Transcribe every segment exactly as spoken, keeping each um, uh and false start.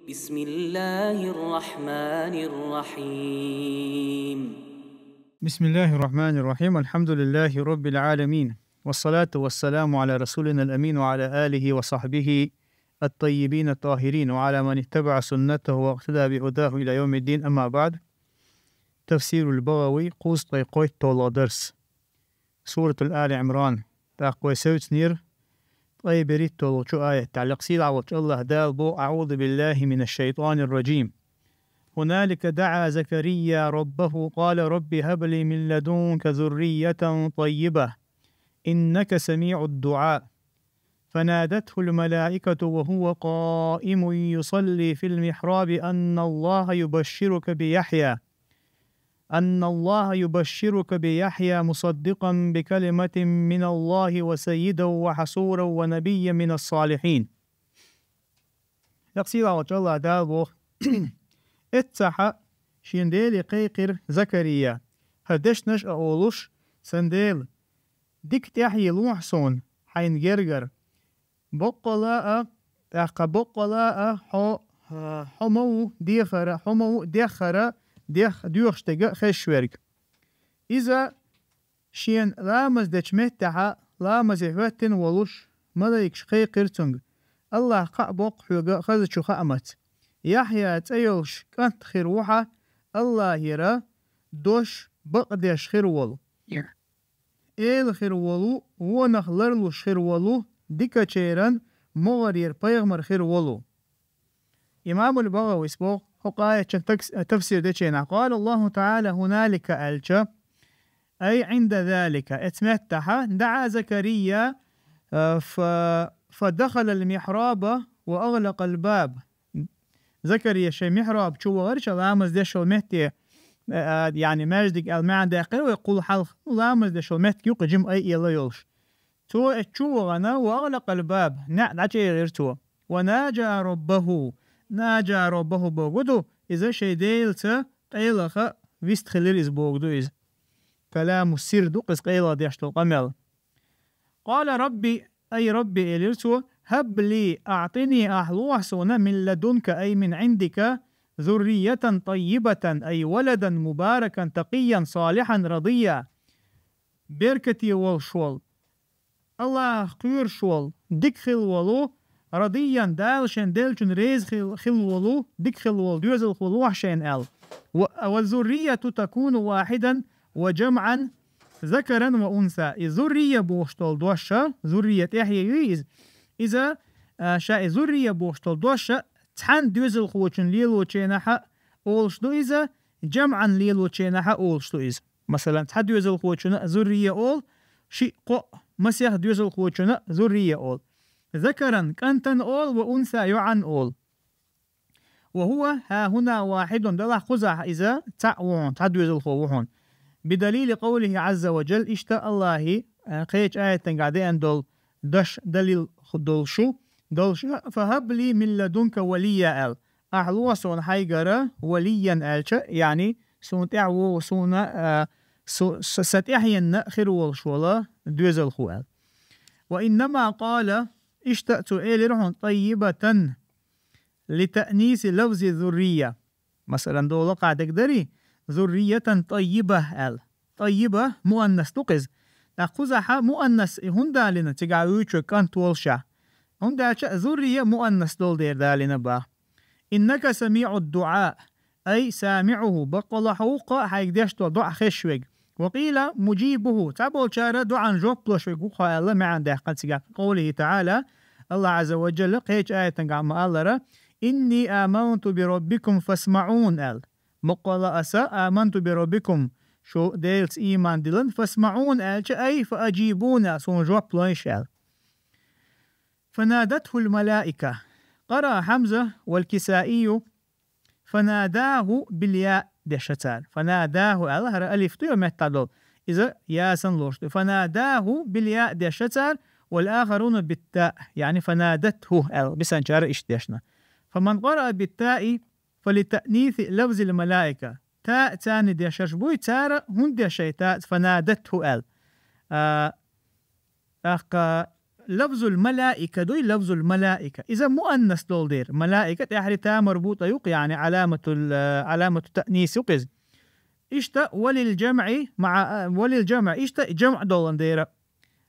بسم الله الرحمن الرحيم. بسم الله الرحمن الرحيم. الحمد لله رب العالمين. والصلاة والسلام على رسولنا الأمين وعلى آله وصحبه الطيبين الطاهرين وعلى من اتبع سنته واقتدى بهداه إلى يوم الدين. أما بعد. تفسير البغوي, кхузткъе кхойтталгӀа дарс. Суратуль Али Ӏимран. ТӀаккха вай севцнера ткъе берхӀитталгӀачу аятехь. Лекха сийлахь волчу АллахӀ Дала боху: أعوذ بالله من الشيطان الرجيم. هنالك دعا زكريا ربه قال رب هب لي من لدنك ذرية طيبة إنك سميع الدعاء. فنادته الملائكة وهو قائم يصلي في المحراب أن الله يبشرك بيحيى أن الله يبشرك بيحيى مصدقا بكلمة من الله وسيدا وحصورا ونبيا من الصالحين. Лекха сийлахь волчу АллахӀ Дала боху: «Эццахь шен Деле кхайкхира Закария, хӀара дешнаш а олуш: „Сан Дела, дика тӀаьхье лохьа суна хьайна гергара. Боккъала а, тӀаккха боккъала а хьо, хьо ма ву дехара, хьо ма ву дехара, дех, доьхуш дерг а хезаш верг“». Иза шена ламаз дечу меттехь ламазе хӀоьттина волуш, малайкаш кхайкхира цуьнга: «АллахӀ кхаъ боккху хьоьга хазачу хаамца. Яхьъя цӀе йолуш кӀант хир ву хьан, АллахӀера дош бакъдеш хир волу, эла хир волу, вонах ларлуш хир волу, дикачеран могӀарера пайхамар хир волу». Имамуль БагӀавис боху хӀокху аятчун такс-, тафсир дечийнахь: «قال الله تعالى هنالك», аьлча, «أي عند ذلك», эцу меттехь, «دعا زكريا، а, ف-, فدخل المحراب وأغلق الباب». Закария шайн михьраб чу вахара, ша ламаз деш йолу метте, а, а, яъни маьждиг аьлла маьӀна даьккхира вай кхул хьалха, ну, ламаз деш йолу меттиг юкъа жима айъелла йолуш. Цо эцу чу вахана, «وأغلق الباب», неӀ дӀачӀегӀира цо. «وناجى ربه», «ناجى ربه» бохург ду, иза шайн Делаца къайлаха вистхилира иза бохург ду иза. Каламу сирр ду иза къайлаха деш долу къамел. «قال رب», «Ай Рабби», — элира цо, «هب لي», «أعطني», ахь лохьа суна, «من لدنك», «أي من عندك», «ذرية طيبة», «أي ولدا مباركا تقيا صالحا رضيا». Беркате волуш волу, АллахӀах кхоьруш волу, дика хилла волу, «رضيا», Дала шен деллачунна реза хил-, хилла волу, дика хилла волу доьзалхо лохьа шайна аьлла. «و-, وذرية تكون واحدا وجمعا ذكرا وأنثى». И «зуррия» бохуш долу дош, «зуррия» тӀаьхье ю иза. Иза, а, ша и «зуррия» бохуш долу дош цхьана доьзалхочун лелочийнахь а олуш ду иза, жамӀан лелочийнахь а олуш ду иза. Масалан, цхьа доьзалхочунна а «зуррия» олу, шиъ, кхоъ, масех доьзалхочунна а «зуррия» олу. «ذكرا», кӀантана олу, «وأنثى», йоӀанна олу. «وهو ها هنا واحد», делахь кхузахь иза цхьаъ ву хьуна, цхьа доьзалхо ву хьуна. «بدليل قوله عز وجل», иштта АллахӀа, а, кхечу аятангахь деана долу дош далил долуш ду, долуш: «فهب لي من لدنك وليا», аьлла. Ахь лохьа суна хьайгара «وليا» аьлча, яъни суна тӀаьхьа вогӀу, суна, а, су-, са, сан тӀаьхьенна хир волуш волу доьзалхо аьлла. «وإنما قال», иштта цо элира хьуна «طيبة» لتأنيث لفظ الذرية. Масалан, долу кхаа дерг дарий, «ذرية طيبة» аьлла. «طيبة» муаннас ду-кх иза. ТӀаккха кхузахь муаннас и хӀунда далийна, цигахь вуьйцург кӀант волушехь? ХӀунда аьлча «ذرية» муаннас долу дела далийна боху. «إنك سميع الدعاء», «أي سامعه», баккъала хьо ву-кх хьайга деш долу доӀа хезаш верг. «وقيل مجيبه», цхьаболчара «доӀан жоп луш верг ву-кх хьо» аьлла маьӀна даьккхина цигахь. «كقوله تعالى», АллахӀ Ӏазза ва Джалла кхечу аятангахь ма-аллара: «إني آمنت بربكم فاسمعون», аьлла. Баккъала аса «آمنت بربكم», шу Делаца ийман диллина, «فاسمعون» аьлча, «أي فأجيبون», суна жоп лойша аьлла. «فنادته الملائكة». قرأ حمزة والكسائي «فناداه بالياء» деш цара. «فناداه» аьлла, хӀара алиф ду я меттахь долу. Иза ясан лош ду. «فناداه بالياء» деш цара, «والآخرون بالتاء», яъни «فنادته» аьлла, бисанчара иштта дешна. «فمن قرأ بالتاء فلتأنيث لفظ الملائكة». Та царна дешарш буй, цара хӀунда деш шайн та «فنادته» аьлла. А, тӀаккха لفظ الملائكة дуй, لفظ الملائكة. Иза муаннас долу дера. Малаика тӀаьхьарий та марбута юкъа, яъни علامة ال-, علامة التأنيث юкъа иза. Иштта وللجمع مع, وللجمع, иштта жамӀ долун дера.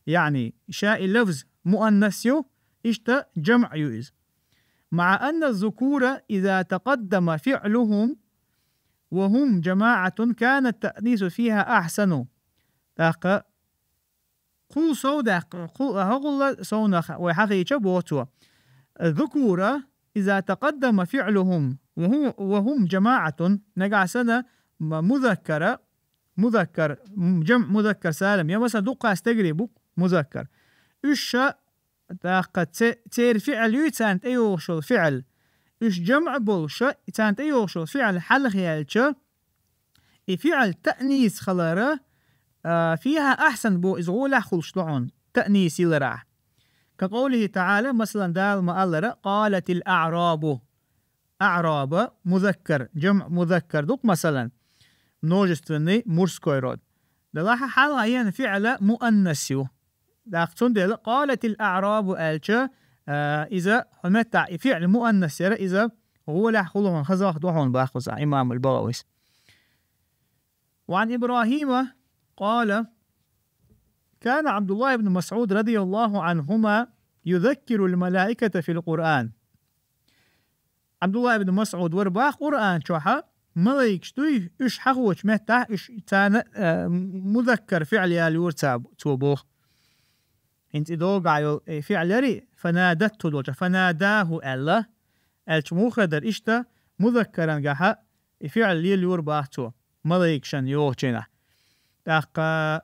Яъни, ша и лафз муаннас ю, иштта жамӀ ю иза. مع أن الذكور إذا تقدم فعلهم وهم جماعة كان التأنيث فيها أحسن. ТӀаккха кхул сов даккха, кхул, хӀокхул совнах вай хьахийча боху цо. ذكور إذا تقدم فعلهم وهم, وهم جماعة, нагахь санна м-, музаккара, музаккар, м-, жамӀ музаккар салим, я масала дуккха стегарий бу музаккар. Уьш ша, тӀаккха це-, церан фиӀл юй, царна тӀейогӀуш йолу фиӀл. Уьш жамӀ болуш, царна тӀейогӀуш йолу фиӀл хьалха яьлча, и фиӀл таънис хилар, а, فيها أحسن боху, иза гӀолехь хуьлуш ду хьуна, таънис йиларехь. كقوله تعالى, масалан, Дала ма-аллара: قالت الأعراب. أعراب, музаккар, жамӀ музаккар ду-кх, масалан, множественный мужской род. Делахь хьалха еана фиӀл муаннас ю. ТӀаккха цундела قالت الأعراب аьлча, а, иза хьуна меттахь и фиӀл муаннас яра, иза гӀолехь хуьлу хьуна, хазах ду хьуна боху иза имам аль-БагӀавис. وعن إبراهيم قال: كان عبد الله بن مسعود رضي الله عنهما يذكر الملائكة في القرآن. Абдулла ибн Масъуд вара боху Къуръан чохь малайкаш дуй, уьш хьахочу меттахь, уьш царна, а, музаккар фиӀл ялора ца-, цо боху. ХӀинца и догахь йолу, э, фиӀл яри, فنادته долча, فناداه аьлла, аьлча муха хир дара, иштта музаккарангахьа и фиӀл лелайора боху цо, малайкашна йогӀучу хенахь. ТӀаккха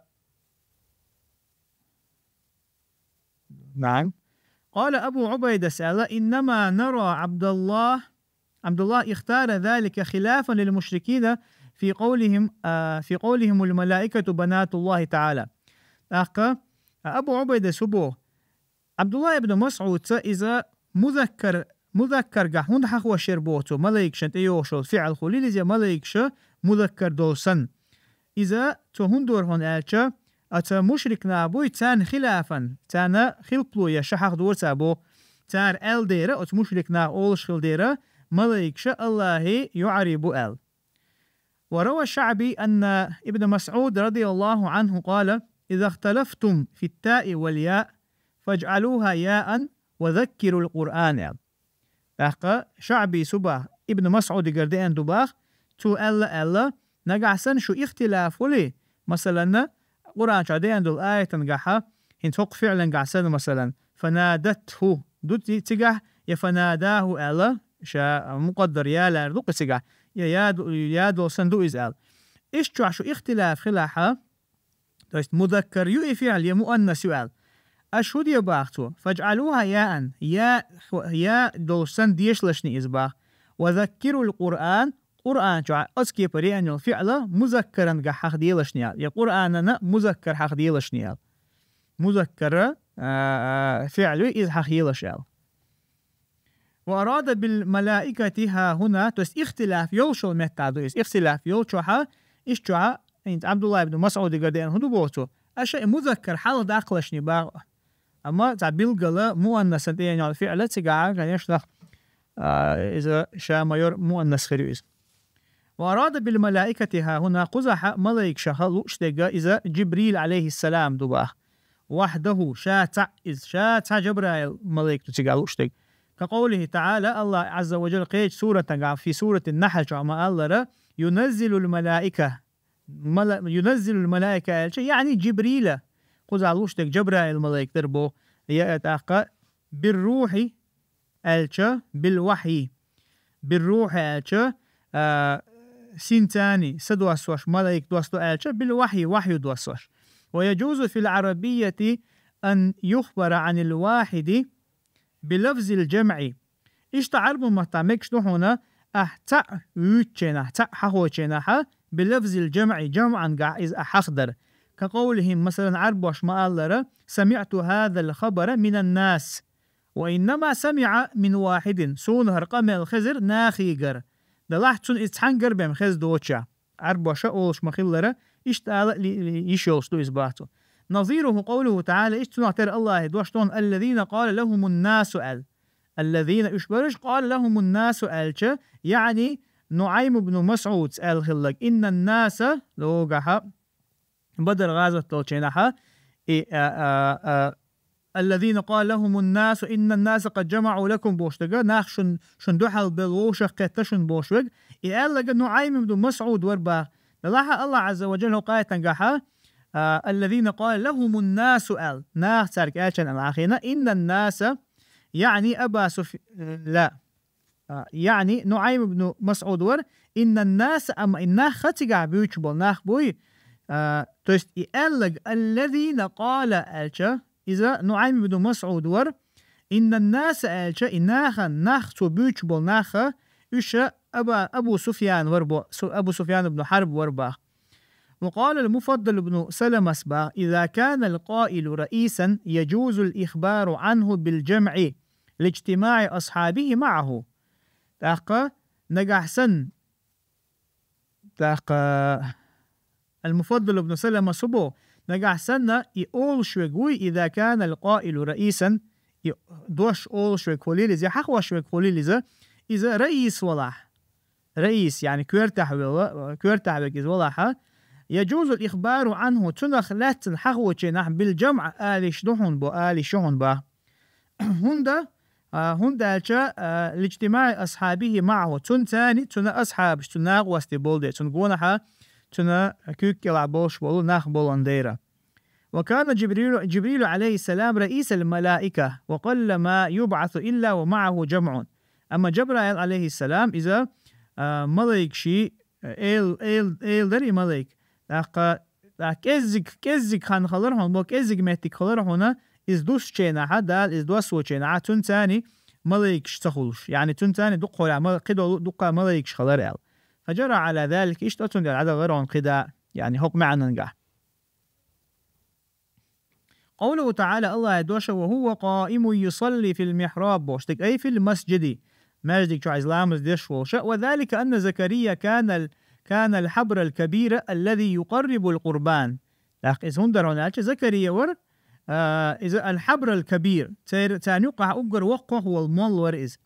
نعم. قال أبو عبيدة аьлла: إنما نرى عبد الله، عبد الله اختار ذلك خلافا للمشركين في قولهم، آه، في قولهم الملائكة بنات الله تعالى. ТӀаккха Абу Ӏубайдас хӀун боху? Абдулла ибн Масъудца иза музаккар, музаккаргахь хӀунда хьахош яра боху цо, малайкашна тӀейогӀуш йолу фиӀл хуьлийла иза, малайкаша музаккар долу санна. Иза цо хӀунда дора хьуна аьлча, оцу мушрик нах буй, царна хилафан, царна хилпало еш хьахдора цо боху. Цара аьлла дера, оцу мушрик наха олуш хилла дера, малайкаша Аллахьан йоӀарий бу аьлла. وروى الشعبي أن ابن مسعود رضي الله عنه قال: إذا اختلفتم في التاء والياء فاجعلوها ياء وذكروا القرآن. ТӀаккха ШаӀби цу боху, Ибн Масъудигара деана ду боху, цо аьлла, аьлла, нагахь санна шу ихтилаф хуьлий, масалан, Къуръан чохь деана долу аятангахьа, хӀинца хӀокху фиӀлангахь санна, масалан, فنادته ду ци-, цигахь, я فناداه аьлла, ша мукъаддар я лаьара ду-кх цигахь, я, я ду-, я долу санна ду иза аьлла. Иштта чохь шу ихтилаф хилахьа, то есть музаккар ю и фиӀл, я муаннас ю аьлла. Аша хӀун де боху цо? فاجعلوها ياء, я, я долуш санна дешалаш иза боху. وذكروا القرآن, Къуръан чохь оцу кепара еана йолу фиӀл музаккарангахь хьахделаш аьлла. Я Къуръанана музаккар хьахделаш аьлла. Музаккара, а, а, фиӀл ю иза хьахделаш аьлла. وأراد بالملائكة ها هنا, то есть ихтилаф йолуш йолу меттахь ду иза. Ихтилаф йолчохьа, иштта чохьа, хӀинца Абдулла ибн Масъудигара деана хӀун ду боху цо? Аша и музаккар хьалха даккхалаш боху. Амма цхьа билггала муаннасан тӀееана йолу фиӀл цигахь, конечно, а, иза ша ма йора, муаннас хир ю иза. وأراد بالملائكة ها هنا, кхузахьа малайкашах лууш дерг иза Джибрил, عليه السلام, ду боху. وحده, ша цхьаъ иза, ша цхьа Джабраил малайк ду цигахь лууш дерг. كقوله تعالى, Аллах Азза ва Джалла кхечу суратангахь, في سورة النحل чохь ма-аллара, ينزل الملائكة. Мала-, ينزل الملائكة аьлча, яъни Джибрила, кхузахь лууш дерг Джабраил малайк дара боху. Я, тӀаккха بالروح аьлча, بالوحي. بالروح аьлча, а, синцани са доссош, малайк доссадо аьлча, بالوحي, вахью доссош. ويجوز في العربية أن يخبر عن الواحد بلفظ الجمع. Иштта Ӏарбойн маттахь мегаш ду хьуна, ахь цхьаъ вуьйцучу хенахь, цхьаъ хьахочу хенахьа, بلفظ الجمع, жамӀангахь иза ахь хьахдар. كقولهم, масалан, Ӏарбоша ма-аллара: سمعت هذا الخبر من الناس. وإنما سمع من واحد, суна хӀара къамел хезира нахигара. Делахь цунна иза цхьаьнгара бен хеза доцуш. Ӏарбоша олуш ма-хиллара, иштта ала ли-, ли-, йиш йолуш ду иза боху цо. نظيره قوله تعالى, иштта цунах тера Аллахьа дош да хьона, الذين قال لهم الناس аьлла. الذين, уьш бар уьш, قال لهم الناس аьлча, яъни НуӀайм ибн МасӀуда аьлла хилларг, إن الناس, логахьа, Бадр гӀазот долчу хенахьа, и, а, а, а, الذين قال لهم الناس إن الناس قد جمعوا لكم бохуш дерг, нах шун, шун дуьхьал белла вовшах кхетта шун бохуш верг, и аьлларг НуӀайм ибн МасӀуд вар бах. Делахьа Аллахь Ӏазза ва Джалла хӀокху аятангахьа, а, الذين قال لهم الناس аьлла, нах цаьрга аьллачарна аьлла хьахийна, إن الناس, яъни Аба Суф-, ла. А, яъни НуӀайм ибн МасӀуд вар, إن الناس, амма и нах ха цигахь буьйцуш болу нах буй, а, то есть и аьлларг الذين قال аьлча, иза НуӀайм ибн МасӀуд вар, إن الناس аьлча, и наха, нах цо буьйцуш болу нах, уьш Аба, Абу Суфьян вар бо, Су-, Абу Суфьян ибн Хьарб вар бах. وقال المفضل بن سلمة бах, إذا كان القائل رئيسا يجوز الإخبار عنه بالجمع لاجتماع أصحابه معه. ТӀаккха нагахь санна, тӀаккха المفضل بن سلمة субо, нагахь санна и олуш верг вуй, إذا كان القائل رئيسا, и дош олуш верг хуьлийла иза, хьахош верг хуьлийла иза, иза раис валахь. Раис, яъни коьртахь вела, коьртахь верг иза валахьа, يجوز الإخبار عنه, цунах лаьцна хьахочу хенахь بالجمع ала йиш ду хьуна бо, ала йиш ю хьуна бах. ХӀунда, а, хӀунда аьлча, а, لاجتماع أصحابه معه, цунна царна, цуьнан асхьабаш, цуьнан накъостий болу дела, цуьнан гонахьа, цуьнан куьйга кӀелахь болуш болу нах болун дера. وكان جبريل، جبريل عليه السلام رئيس الملائكة، وقل ما يبعث إلا ومعه جمع. Амма Джабраил, Ӏалайхиссалам, иза, а, малайкаший, а, эла, эла, эла дара и малайк. ТӀаккха, тӀаккха кӀеззиг, кӀеззиг хан хилар хьуна, бо кӀеззиг меттиг хилар хьуна, иза дуссучу хенахьа, Дала иза доссочу хенахьа, цуьнан царна малайкаш ца хуьлуш. Яъни цуьнан царна дукха хьолахь мала-, кхидолу дукха малайкаш хилар аьлла. فجرى على ذلك, иштта оцунна дела Ӏадагара хьуна кхидӀа, яъни хӀокху маьӀнангахь. قوله تعالى, Аллахьа дош, وهو قائم يصلي في المحراب бохуш дерг, أي في المسجد, маьждиг чохь иза ламаз деш волуша, وذلك أن زكريا كان ال-، كان الحبر الكبير الذي يقرب القربان. ТӀаккха иза хӀунда дара хьуна аьлча, Закария вара, а, иза الحبر الكبير, цер-, царна юккъахь уггар воккхах волу молла вара иза.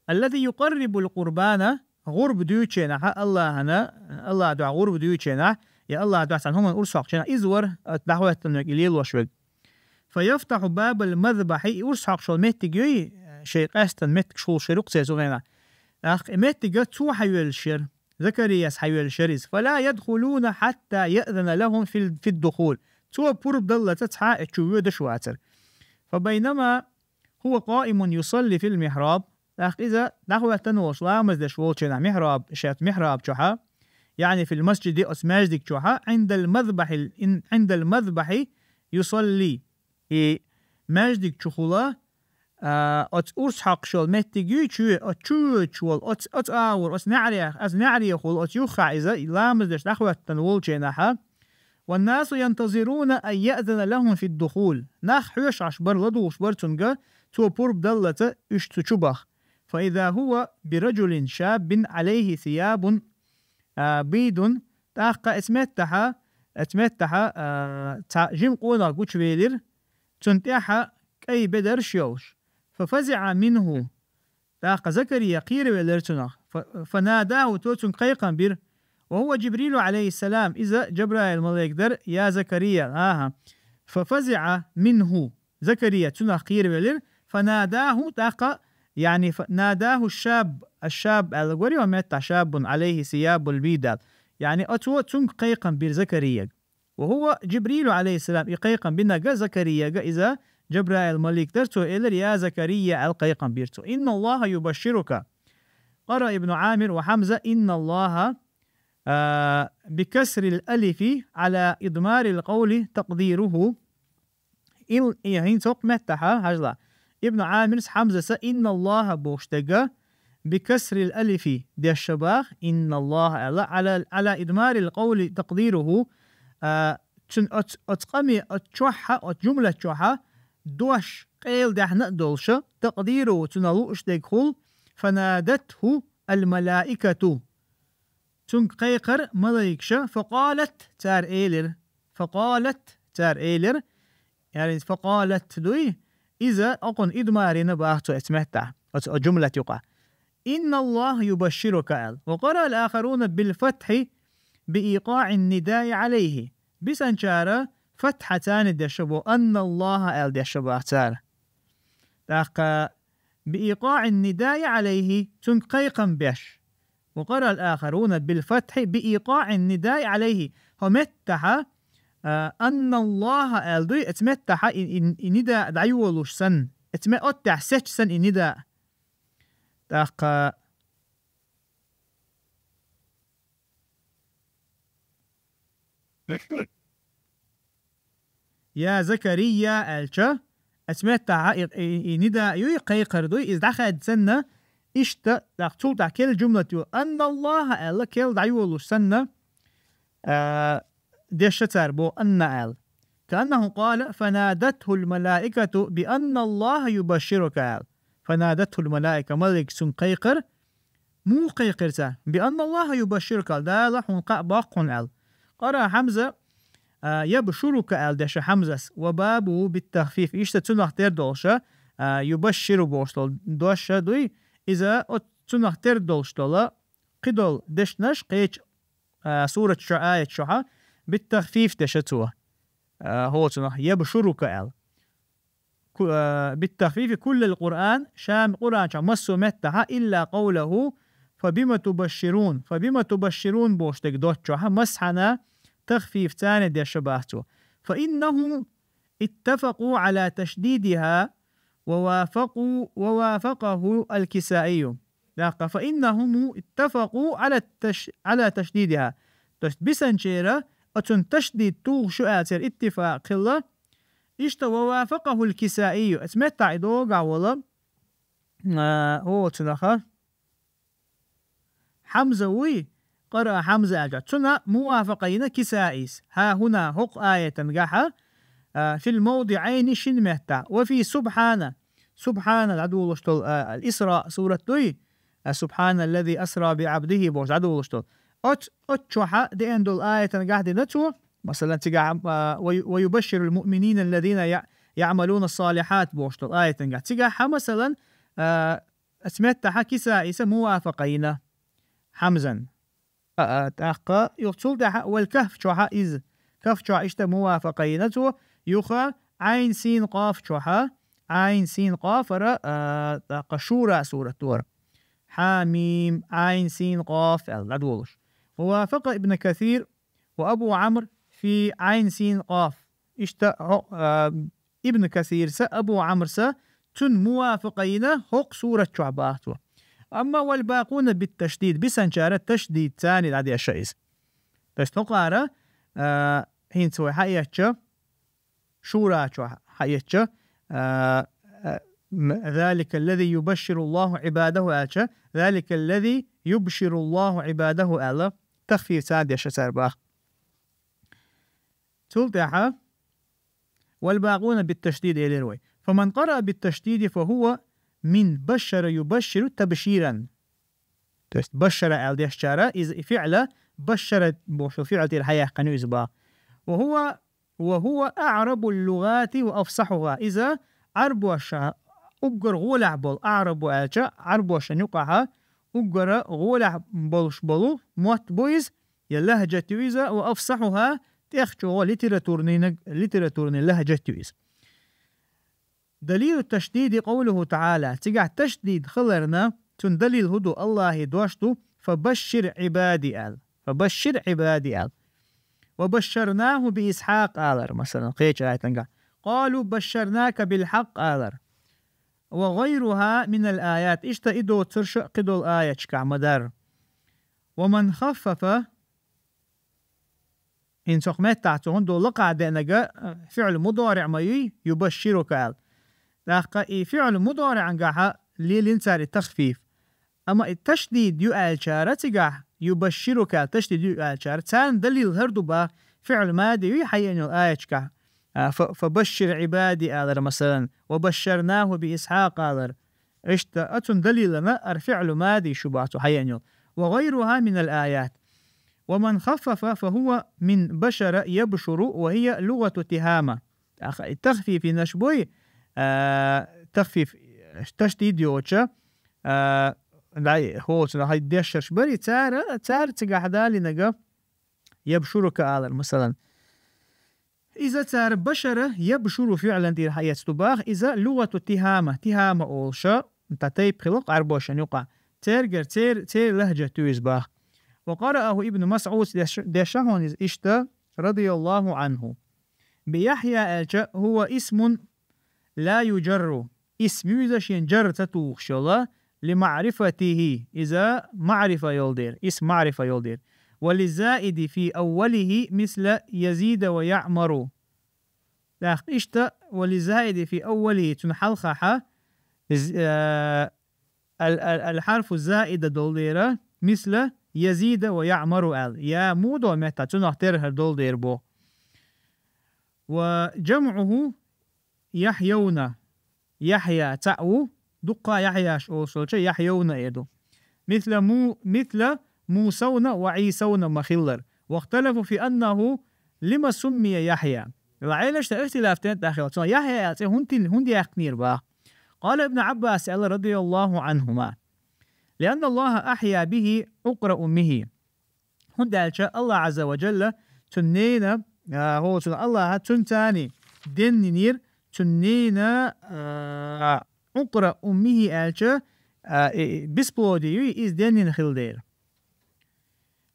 الذي يقرب القربان, гӀурба дуьйцучу хенахьа Аллахьана, Аллахьан дуьхьа гӀурба дуьйцучу хенахь, я Аллахьан дуьхьа цхьана хӀуманна урс хьокхучу хенахь, иза вара оцу дӀахӀоьттинарг, и лелош верг. فيفتح باب المذبح, и урс хьокхуш йолу меттиг юй, шайн къаьстина меттигаш хуьлуш хир ю-кх церан цу хенахь. ТӀаккха и меттига цо хьайоьллуш яра, Закарияс хьайоьллуш яра иза. فلا يدخلون حتى يأذن لهم في ال-، في الدخول. Цо пурба даллалц цхьа а чу воьдуш вацара. فبينما هو قائم يصلي في المحراب, тӀаккха иза дӀахӀоьттина волуш ламаз деш волчу хенахь михьраб, шаьш михьраб чохьа, يعني في المسجد, оцу маьждиг чохьа, عند المذبح ال-، ин-, عند المذبح يصلي. И маьждиг чухула, а, оцу урс хьокхуш йолу меттиг юй чу, оцу чу воьдуш волу, оцу, оцу агӀор, оцу неӀарех, оцу неӀарехула, оцу юххехь иза ламаз деш дӀахӀоьттина волчу хенахьа, والناس ينتظرون أن يأذن لهم في الدخول. Нах хьоьшуш бара, ладугӀуш бара цуьнга, цо пурба даллалц уьш цу чу баха. فإذا هو برجل شاب عليه ثياب، а, بيض, тӀаккха оцу меттехь, оцу меттехь, а, цхьа жима къонах гучувелира, цуьнан тӀехь кӀайн бедарш йолуш. ففزع منه, тӀаккха Закария кхеравелира цунах. Фа-, فناداه, цо цуьнга кхайкхам бира. وهو جبريل عليه السلام, иза Джабраил малайк дара, يا زكريا, аха. ففزع منه, Закария цунах кхеравелира. فناداه, тӀаккха, яъни, фа-, ناداه الشاب, الشاب аьлла гори хьо меттахь, شاب عليه ثياب البيض аьлла. Яъни, оцо цуьнга кхайкхам бира Закарияга. وهو جبريل عليه السلام, и кхайкхам бинарг Закарияга, иза Джабраил малайк дара, цо элира, يا زكريا аьлла кхайкхам бира цо. إن الله يبشرك. قرأ ابن عامر وحمزة إن الله, а, بكسر الألف على إضمار القول تقديره. Ил, и, хӀинца хӀокху меттахь, хьажал. Ибн Ӏамирс, Хьамзас إن الله бохуш дерг, بكسر الألف деш бах, إن الله аьлла, على، على إضمار القول تقديره, а, цуьнан оцу, оцу къаме, оцу чохь, оцу жумлат чохь дош къайладаьхна а долуш, تقديره цунах лууш дерг хуьлу, فنادته الملائكة. Цуьнга кхайкхара малайкаша, فقالت, цара элира. فقالت, цара элира, яъни, فقالت дуй, иза окхунна идмар йина бах цо оцу меттехь, оцу, оцу жумлат юкъа. إن الله يبشرك аьлла. وقرأ الآخرون بالفتح بإيقاع النداء عليه. Бисанчара фатхьа царна дешна бу, أن الله аьлла дешна бах цара. ТӀаккха بإيقاع النداء عليه, цуьнга кхайкхам беш. وقرأ الآخرون بالفتح بإيقاع النداء عليه. ХӀокху меттехь, а, أن الله аьлла дуй, оцу меттехь и, и, и нида дӀайолуш санна, оцу ме-, оттехь сецча санна и нида. ТӀаккха يا زكريا аьлча, оцу меттехь и, и, и нида юй, кхайкхар дуй, иза дӀахаьдда санна, иштта, тӀаккха цул тӀаьхьа керла жумлат ю, أن الله аьлла, керла дӀайолуш санна, а, дешна цара боху أن аьлла. كأنه قال: فنادته الملائكة بأن الله يبشرك аьлла. فنادته الملائكة, маликаш цуьнга кхайкхира. Муха кхайкхира цара? بأن الله يبشرك аьлла, Дала хьуна кхаъ боккху хьуна аьлла. قرأ حمزة, а, يبشرك аьлла дешна Хьамзас, وبابه بالتخفيف. Иштта цунах тера долуша, а, يبشر бохуш долу дош дуй, иза оцу цунах тера долуш долу кхидолу дешнаш кхечу, а, сурат чохь, аят чохь بالتخفيف дешна цо. А, хӀокху цунах يبشرك аьлла. Ку-, а, بالتخفيف كل القرآن, ша Къуръан чохь массо а меттехь, إلا قوله: فبم تبشرون. فبم تبشرون бохуш дерг доцучохь, массанхьа тахфиф царна дешна бах цо. فإنهم اتفقوا على تشديدها ووافقوا، ووافقه الكسائي. ТӀаккха فإنهم اتفقوا على التش-، على تشديدها. То есть бисанчера оцунна ташдид тухуш ю аьлла церан иттифакъ хилла. Иштта ووافقه الكسائي. Оцу меттахь и догӀа волу, а, оцунах Хьамза вуй, قرأ حمزة аьлча. Цунна мувафакъа йина Кисаис. ها هنا, хӀокху аятан гахь, а, في الموضعين, шина меттахь. وفي سبحان. Субхьана дӀадолуш долу, а, Исра сурат дуй? А, سبحان الذي أسرى بعبده бохуш дӀадолуш долу. Оц-, оцу чохь деана долу аятан гахь дина цо, масалан, цигахь, а, وي-، ويبشر المؤمنين الذين يع-، يعملون الصالحات бохуш долу аятан гахь. Цигахь, масалан, а, Оцу меттахь Кисаиса мувафакъа йина Хьамзан. А, а, тӀаккха юха цул тӀаьхьа والكهف чохь иза. Кахф чохь иштта мувафакъа йина цо, юха Ӏайн син къоф чохь, Ӏайн син къофара, а, тӀаккха Шура сурат дора. Хьа мим Ӏайн син къоф аьлла дӀадолуш. ووافق ابن كثير وأبو عمرو في عين سين قاف. Иштта хӀо-, а, Ибн Касирса, Абу Амрса цунна мувафакъа йина хӀокху сурат чохь бах цо. أما والباقون بالتشديد, бисанчара ташдид царна дӀадешна иза. То есть хӀокхара, а, хӀинца вай хьаэцча, Шура чохь хьаэцча, а, а, м-, ذلك الذي يبشر الله عباده аьлча, ذلك الذي يبشر الله عباده аьлла, тахфиф царна дешна цара бах. Цул тӀаьхьа والباقون بالتشديد элира вай. فمن قرأ بالتشديد فهو من بشر يبشر تبشيرا. То есть بشر аьлла дешчара, иза и фиӀла بشر бохуш фиӀла тӀера хьаяьккхина ю иза бах. وهو، وهو أعرب اللغات وأفصحها. Иза Ӏарбоша уггар гӀолехь болу, أعرب аьлча, Ӏарбошан юкъахь уггара гӀолехь болуш болу мотт бу иза, я لهجة ю иза, وأفصحها, тӀех чӀогӀа литературный, литературный لهجة ю иза. دليل التشديد قوله تعالى. Цигахь ташдид хиларна, цуьнан далил хӀун ду? Аллахьан дош ду: فبشر عبادي аьлла. فبشر عبادي аьлла. وبشرناه بإسحاق алар, масалан, кхечу аятангахь. قالوا بشرناك بالحق алар. وغيرها من الآيات. Иштта и доцурш а кхидолу аяташкахь ма-дарра. ومن خفف, хӀинца хӀокху меттахь цо хӀунда лакхахь деанарг, а, фиӀл мудориӀ ма юй, يبشرك аьлла. ТӀаккха и фиӀл мудориӀангахь лелийна цара и тахфиф. Амма и ташдид ю аьллачара цигахь, يبشرك аьлла ташдид ю аьллачара, царна далил хӀара ду бах, фиӀл мади юй хьаеана йолу аяташкахь. А, фа-, فبشر عبادي алар, масалан, وبشرناه بإسحاق алар. Иштта, оцунна далилана ара фиӀл мади шу бах цо хьаеана йолу. وغيرها من الآيات. ومن خفف فهو من بشر يبشر وهي لغة تهامة. ТӀаккха и тахфиф йинаш буй, а, тахфиф, ташдид йоцуш, а, дай, хӀоцун хьай дешарш барий, цара, цара цигахь далинарг ябшурука алар, масалан. Иза цара башара ябшуру фиӀлан тӀера хьаэцна ду бах, иза лугъату тихама, тихама олуш, тӀа тайпа хилла Ӏарбошна юкъахь. Цергара, цер-, церан лахьжат ю иза бах. Ва къарааху Ибн МасӀуд деш-, дешна хьуна иза иштта, радияллаху Ӏанху. Би Яхья аьлча, хӀува исмун ла юджарру. Исм ю иза шен джарр ца тухуш йолу, ли маърифатихи, иза маърифа йолу дера, исм маърифа йолу дера. Ва ли заиди фи аввалихи мисла Язида ва Яъмару. ТӀаккха иштта, ва ли заиди фи аввалихи, цуьнан хьалхахьа, з-, э, ал-, ал-, ал-хьарфу заида долу дера, мисла Язида ва Яъмару аьлла. Я мудо метта, цунах терхар долу дера боху. Ва джамъуху Яхьявна. Яхья цхьаъ ву, дуккха Яхьяш олуш йолча Яхьявна эр ду. Мисла Му-, мисла Мусавна ва Ӏийсавна ма-хиллара. Вахталафу фи аннаху лима суммия Яхья. Ва Ӏелаш тӀа ихтилаф тӀе тӀехь хилла. Цо Яхья аьлла цӀе хӀунда тил-, хӀунда яьккхинера бах? Къала Ибн Ӏаббас аьлла, радияллаху Ӏанхума. Лианна Аллаха ахья бихи укъра уммихи. ХӀунда аьлча Аллах Азза ва Джалла цуьнан нена, а, хӀо, цуьнан Аллаха цуьнан царний деннинера, цуьнан нена, а, укъра уммихи аьлча, а, и, и, бесплодие ю, иза деннина хилла дера.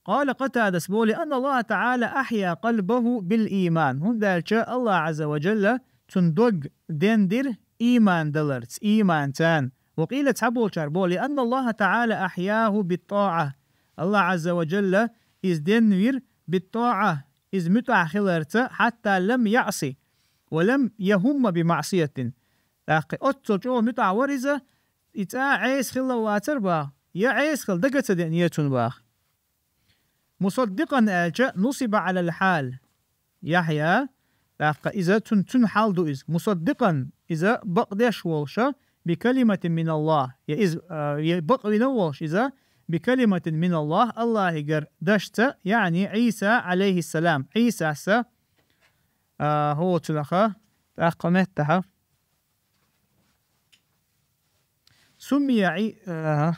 Къала Къатадас боху, лианна Аллаха таӀала ахья къалбаху бил ийман. ХӀунда аьлча Аллах Азза ва Джалла цуьнан дог дендира ийман даларца, ийман царна. Ва къийла цхьаболчара боху, лианна Аллаха таӀала ахьяху бит-тӀаӀа. Аллах Азза ва Джалла иза денвира бит-тӀаӀа, иза муьтӀахь хиларца, хьатта лам яъси ва лам яхӀумма би маъсиятин. ТӀаккха оццул чӀогӀа муьтӀахь вара иза, и цкъа Ӏеса хилла вацара бах, я Ӏеса хилла дага ца деана ецунна бах. Мусаддикъан аьлча, нусиба Ӏалал хьал. Яхья, тӀаккха иза цун, цун хьал ду иза. Мусаддикъан, иза бакъдеш волуша, би калиматин мин Аллах. Я иза, а, я бакъвина волуш иза, би калиматин мин Аллах, Аллахигара дашца, яъни Ӏийса, Ӏалайхиссалам. Ӏийсаса, а, хӀо цунаха, тӀаккха меттаха. Суммия Ӏи-, аха.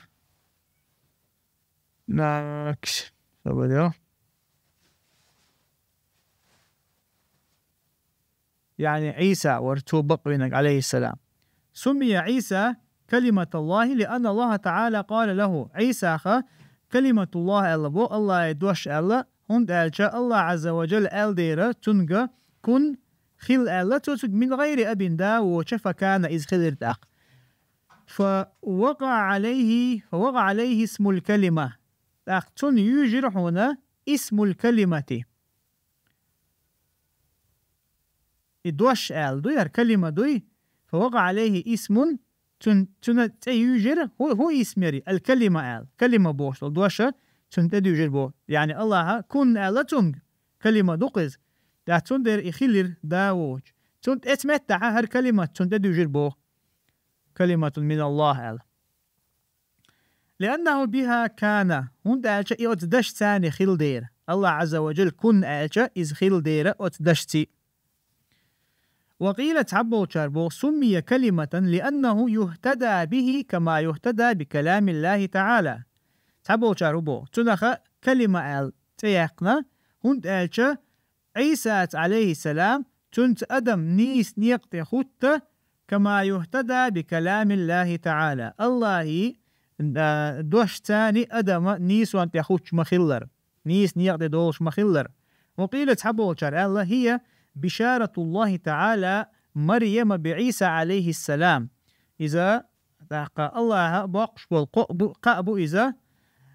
Накс. Сабадо. Яъни Ӏийса вара цо бакъвинарг, Ӏалайхиссалам. Суммия Ӏийса калиматаллахи, лианна Аллаха таӀала къала лаху. Ӏийсаха калиматуллах аьлла бо, Аллахье дош аьлла, хӀунда аьлча Аллах Азза ва Джалла аьлла дера цунга кун хила аьлла, цо цуьнга мин гӀайри абин да воцуш, факана иза хилира тӀаккха. Фа вакъа Ӏалайхи, фа вакъа Ӏалайхи исмул калима. ТӀаккха цунна юьйжира хьуна исмул калимати. И дош аьлла дуй, хӀара калима дуй. Фа вакъа Ӏалайхи исмун, цун, цуьнан цӀе юьйжира, хӀу, хӀу исм яри, ал-калима аьлла. Калима бохуш долу доша цунна тӀе дуьйжира боху. Яъни Аллаха кун аьлла цунга, калима ду-кх иза. ТӀаккха цундела и хилира да воцуш. Цунна тӀе цу меттахьа хӀара калимат цунна тӀе дуьйжира боху. Калиматун мин Аллах аьлла. Лианнаху биха кана, хӀунда аьлча и оцу дашца царний хила дера. Аллах Азза ва Джалла кун аьлча, иза хила дера оцу дашций. Ва къийла, цхьаболчара боху, суммия калиматан, лианнаху юхтада бихи, кама юхтада би каламиллахи таӀала. Цхьаболчара хӀу боху, цунаха калима аьлла цӀе яьккхина, хӀунда аьлча Ӏийсаца, Ӏалайхиссалам, цуьнца адам нийса некъа тӀе хӀутту, кама юхтада би каламиллахи таӀала. Аллахьи, а, дош царний адама нийсонна тӀе хӀуттуш ма-хиллара, нийса некъа тӀе долуш ма-хиллара. Ва къийла, цхьаболчара аьлла, хӀия бишаратуллахи таӀала Марьяма би Ӏийса, Ӏалайхиссалам. Иза, тӀаккха Аллаха боккхуш болу кхоъ бу, кхаъ бу иза,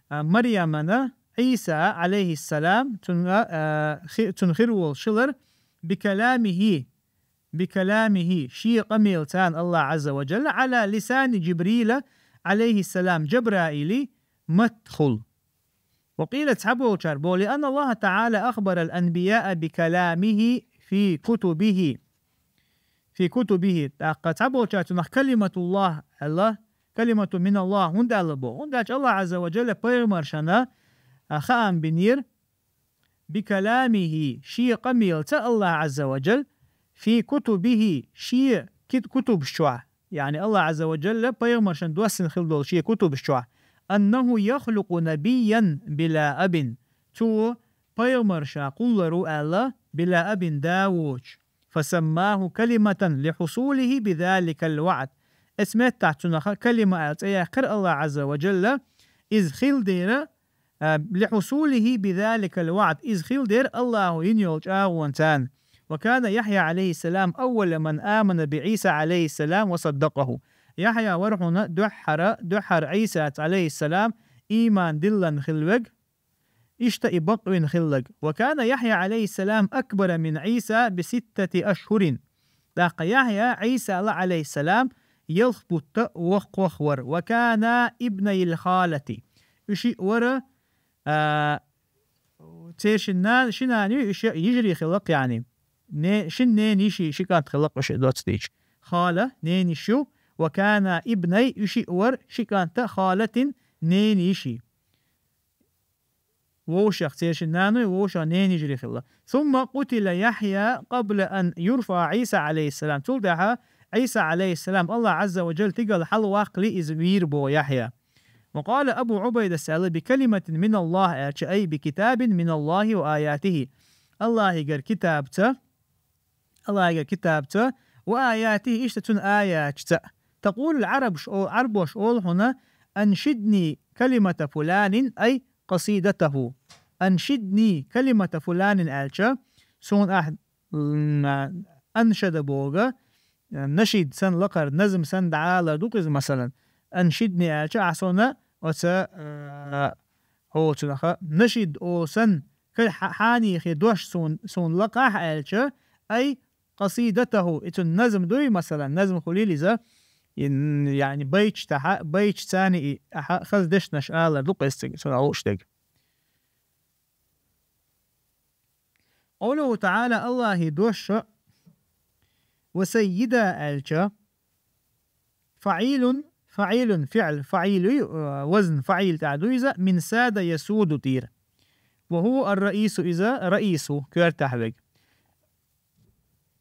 а, Марьямана Ӏийса, Ӏалайхиссалам, цунна, а, хи-, цунна хир волуш хилар, би каламихи, би каламихи, шен къамелца Аллах Азза ва Джалла, Ӏала лисани Джибрила, Ӏалайхиссалам, Джабраили матхул. Ва къийла, цхьаболчара боху, лианна Аллаха таӀала ахбарал анбияа би каламихи фи кутубихи. Фи кутубихи. ТӀаккха цхьаболчара цунах калиматуллах аьлла, калимату мин Аллах хӀунда аьлла боху? ХӀунда аьлча Аллах Азза ва Джалла пайхамаршна, а, хаам бинера, بكلامه, шен къамелаца Аллахӏ Ӏазза ва Джалла, في كتبه, шен кит-, кутубаш чохь, яъни Аллахӏ Ӏазза ва Джалла пайхамаршна доссина хила долу шен кутубаш чохь, أنه يخلق نبيا بلا أب, цо пайхамар ша кхуллур ву аьлла, بلا أب, да воцуш, فسماه كلمة لحصوله بذلك الوعد. Оцу меттехь цунах Калима аьлла цӀе яьккхира Аллахӏ Ӏазза ва Джалла, иза хила дера, а, لحصوله بذلك الوعد, иза хила дера Аллахӏо йина йолчу агӀонца. وكان يحيى عليه السلام أول من آمن بعيسى عليه السلام وصدقه. Яхьъя вара хьуна дуьххьара, дуьххьара Ӏийсаца, Ӏалайхиссалам, ийман диллина хилла верг, иштта и бакъвина хилларг. وكان يحيى عليه السلام أكبر من عيسى بستة أشهر. ТӀаккха Яхьъя Ӏийсала, Ӏалайхиссалам, ялх бутт воккхах вара. وكانا ابني الخالة. Уьш шиъ вара, а, церан шин нана, ши нана ю, уьш йижарий хилла-кх, яъни. Не-, шин ненан йиший, ши кӀант хилла-кх уьш доцца дийцча. Хала, ненан йиш ю, وكانا ابني, уьш шиъ вара, ши кӀант خالة, ненан йиший. Вовшех церан шин наной, вовшех ненан йижарий хилла. ثم قتل يحيى قبل أن يرفع عيسى عليه السلام. Цул тӀаьхьа Ӏийса, Ӏалайхиссалам, Аллахӏ Ӏазза ва Джалла тигала хьалаваккхале иза вийр боху Яхьъя. وقال أبو عبيدة аьлла: بكلمة من الله аьлча, أي بكتاب من الله وآياته. Аллахӏигара китабца, Аллахӏигара китабца, وآياته, иштта цуьнан аяташца. تقول العرب, ш-, о-, Ӏарбоша олу хьуна: أنشدني كلمة فلان, أي قصيدته. أنشدني كلمة فلان аьлча, суна ахь, м, аншада боху, нашид санна лакхара назам санна дӀаалар ду-кх иза, масалан. أنشدني аьлча, ахь суна оцу, а, хьоцунах, нашид олу санна, ка-, хьа-, хьанехе дош суна, суна лакхахь аьлча, أي قصيدته, и цуьнан назам дуй, масалан, назам хуьлийла иза, и, н-, яъни байташ тӀехь, байташ царна и, ахьа хаза дешнаш алар ду-кх иза цига, цунах лууш дерг. قوله تعالى, Аллахӏан дош, وسيدا аьлча, فعيل, فعيل, فعل, فعيل, а, وزن فعيل тӀехь ду иза, من ساد يسود тӀера. وهو الرئيس, иза раис ву, коьртехь верг.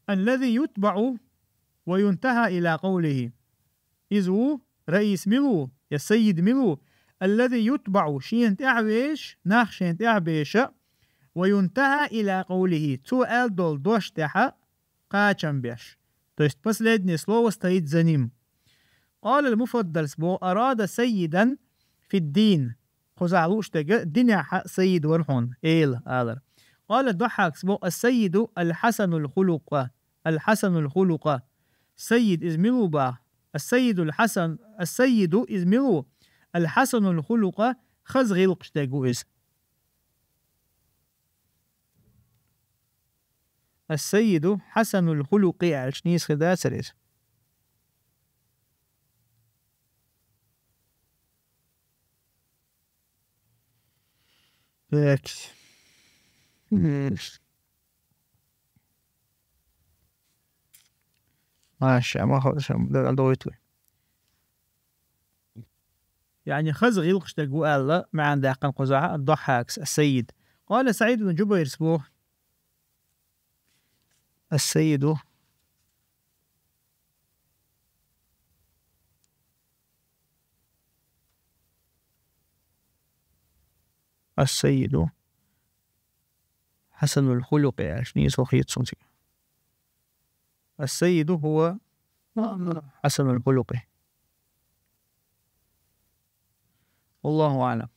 الذي يتبع وينتهى إلى قوله. Иза ву, раис мила ву, я саййид мила ву, الذي يتبع, шена тӀаьхьа везаш, нах шена тӀаьхьа безаш, وينتهى إلى قوله, цо аьлла долу дош тӀехь кхачам беш. То есть последнее слово стоит за ним. قال المفضل боху: أراد سيدا في الدين. Кхузахь лууш дерг динехь саййид вара хьуна, эла алар. قال الضحاك боху: السيد الحسن الخلق. الحسن الخلق. Саййид иза мила ву боху? السيد الحسن, السيد иза мила ву? الحسن الخلق, хаза гӀиллакхаш дерг ву иза. السيد حسن الخلق аьлча нийса хир дацара иза? Так. М. Маша, ма хо-, ша, да, да, да, да. Яъни хаза гӀиллакхаш дерг ву аьлла, маьӀна даьккхина кхузахь Дохьакас, ас-Саййид. Къала СаӀид ибн Джубайрс боху. Ас-Саййиду. Ас-Саййиду Хьасанул хулукъи аьлча, нийса хета суна цига. Ас-Саййиду хӀува Хьасанул хулукъи. Валлаху аълам.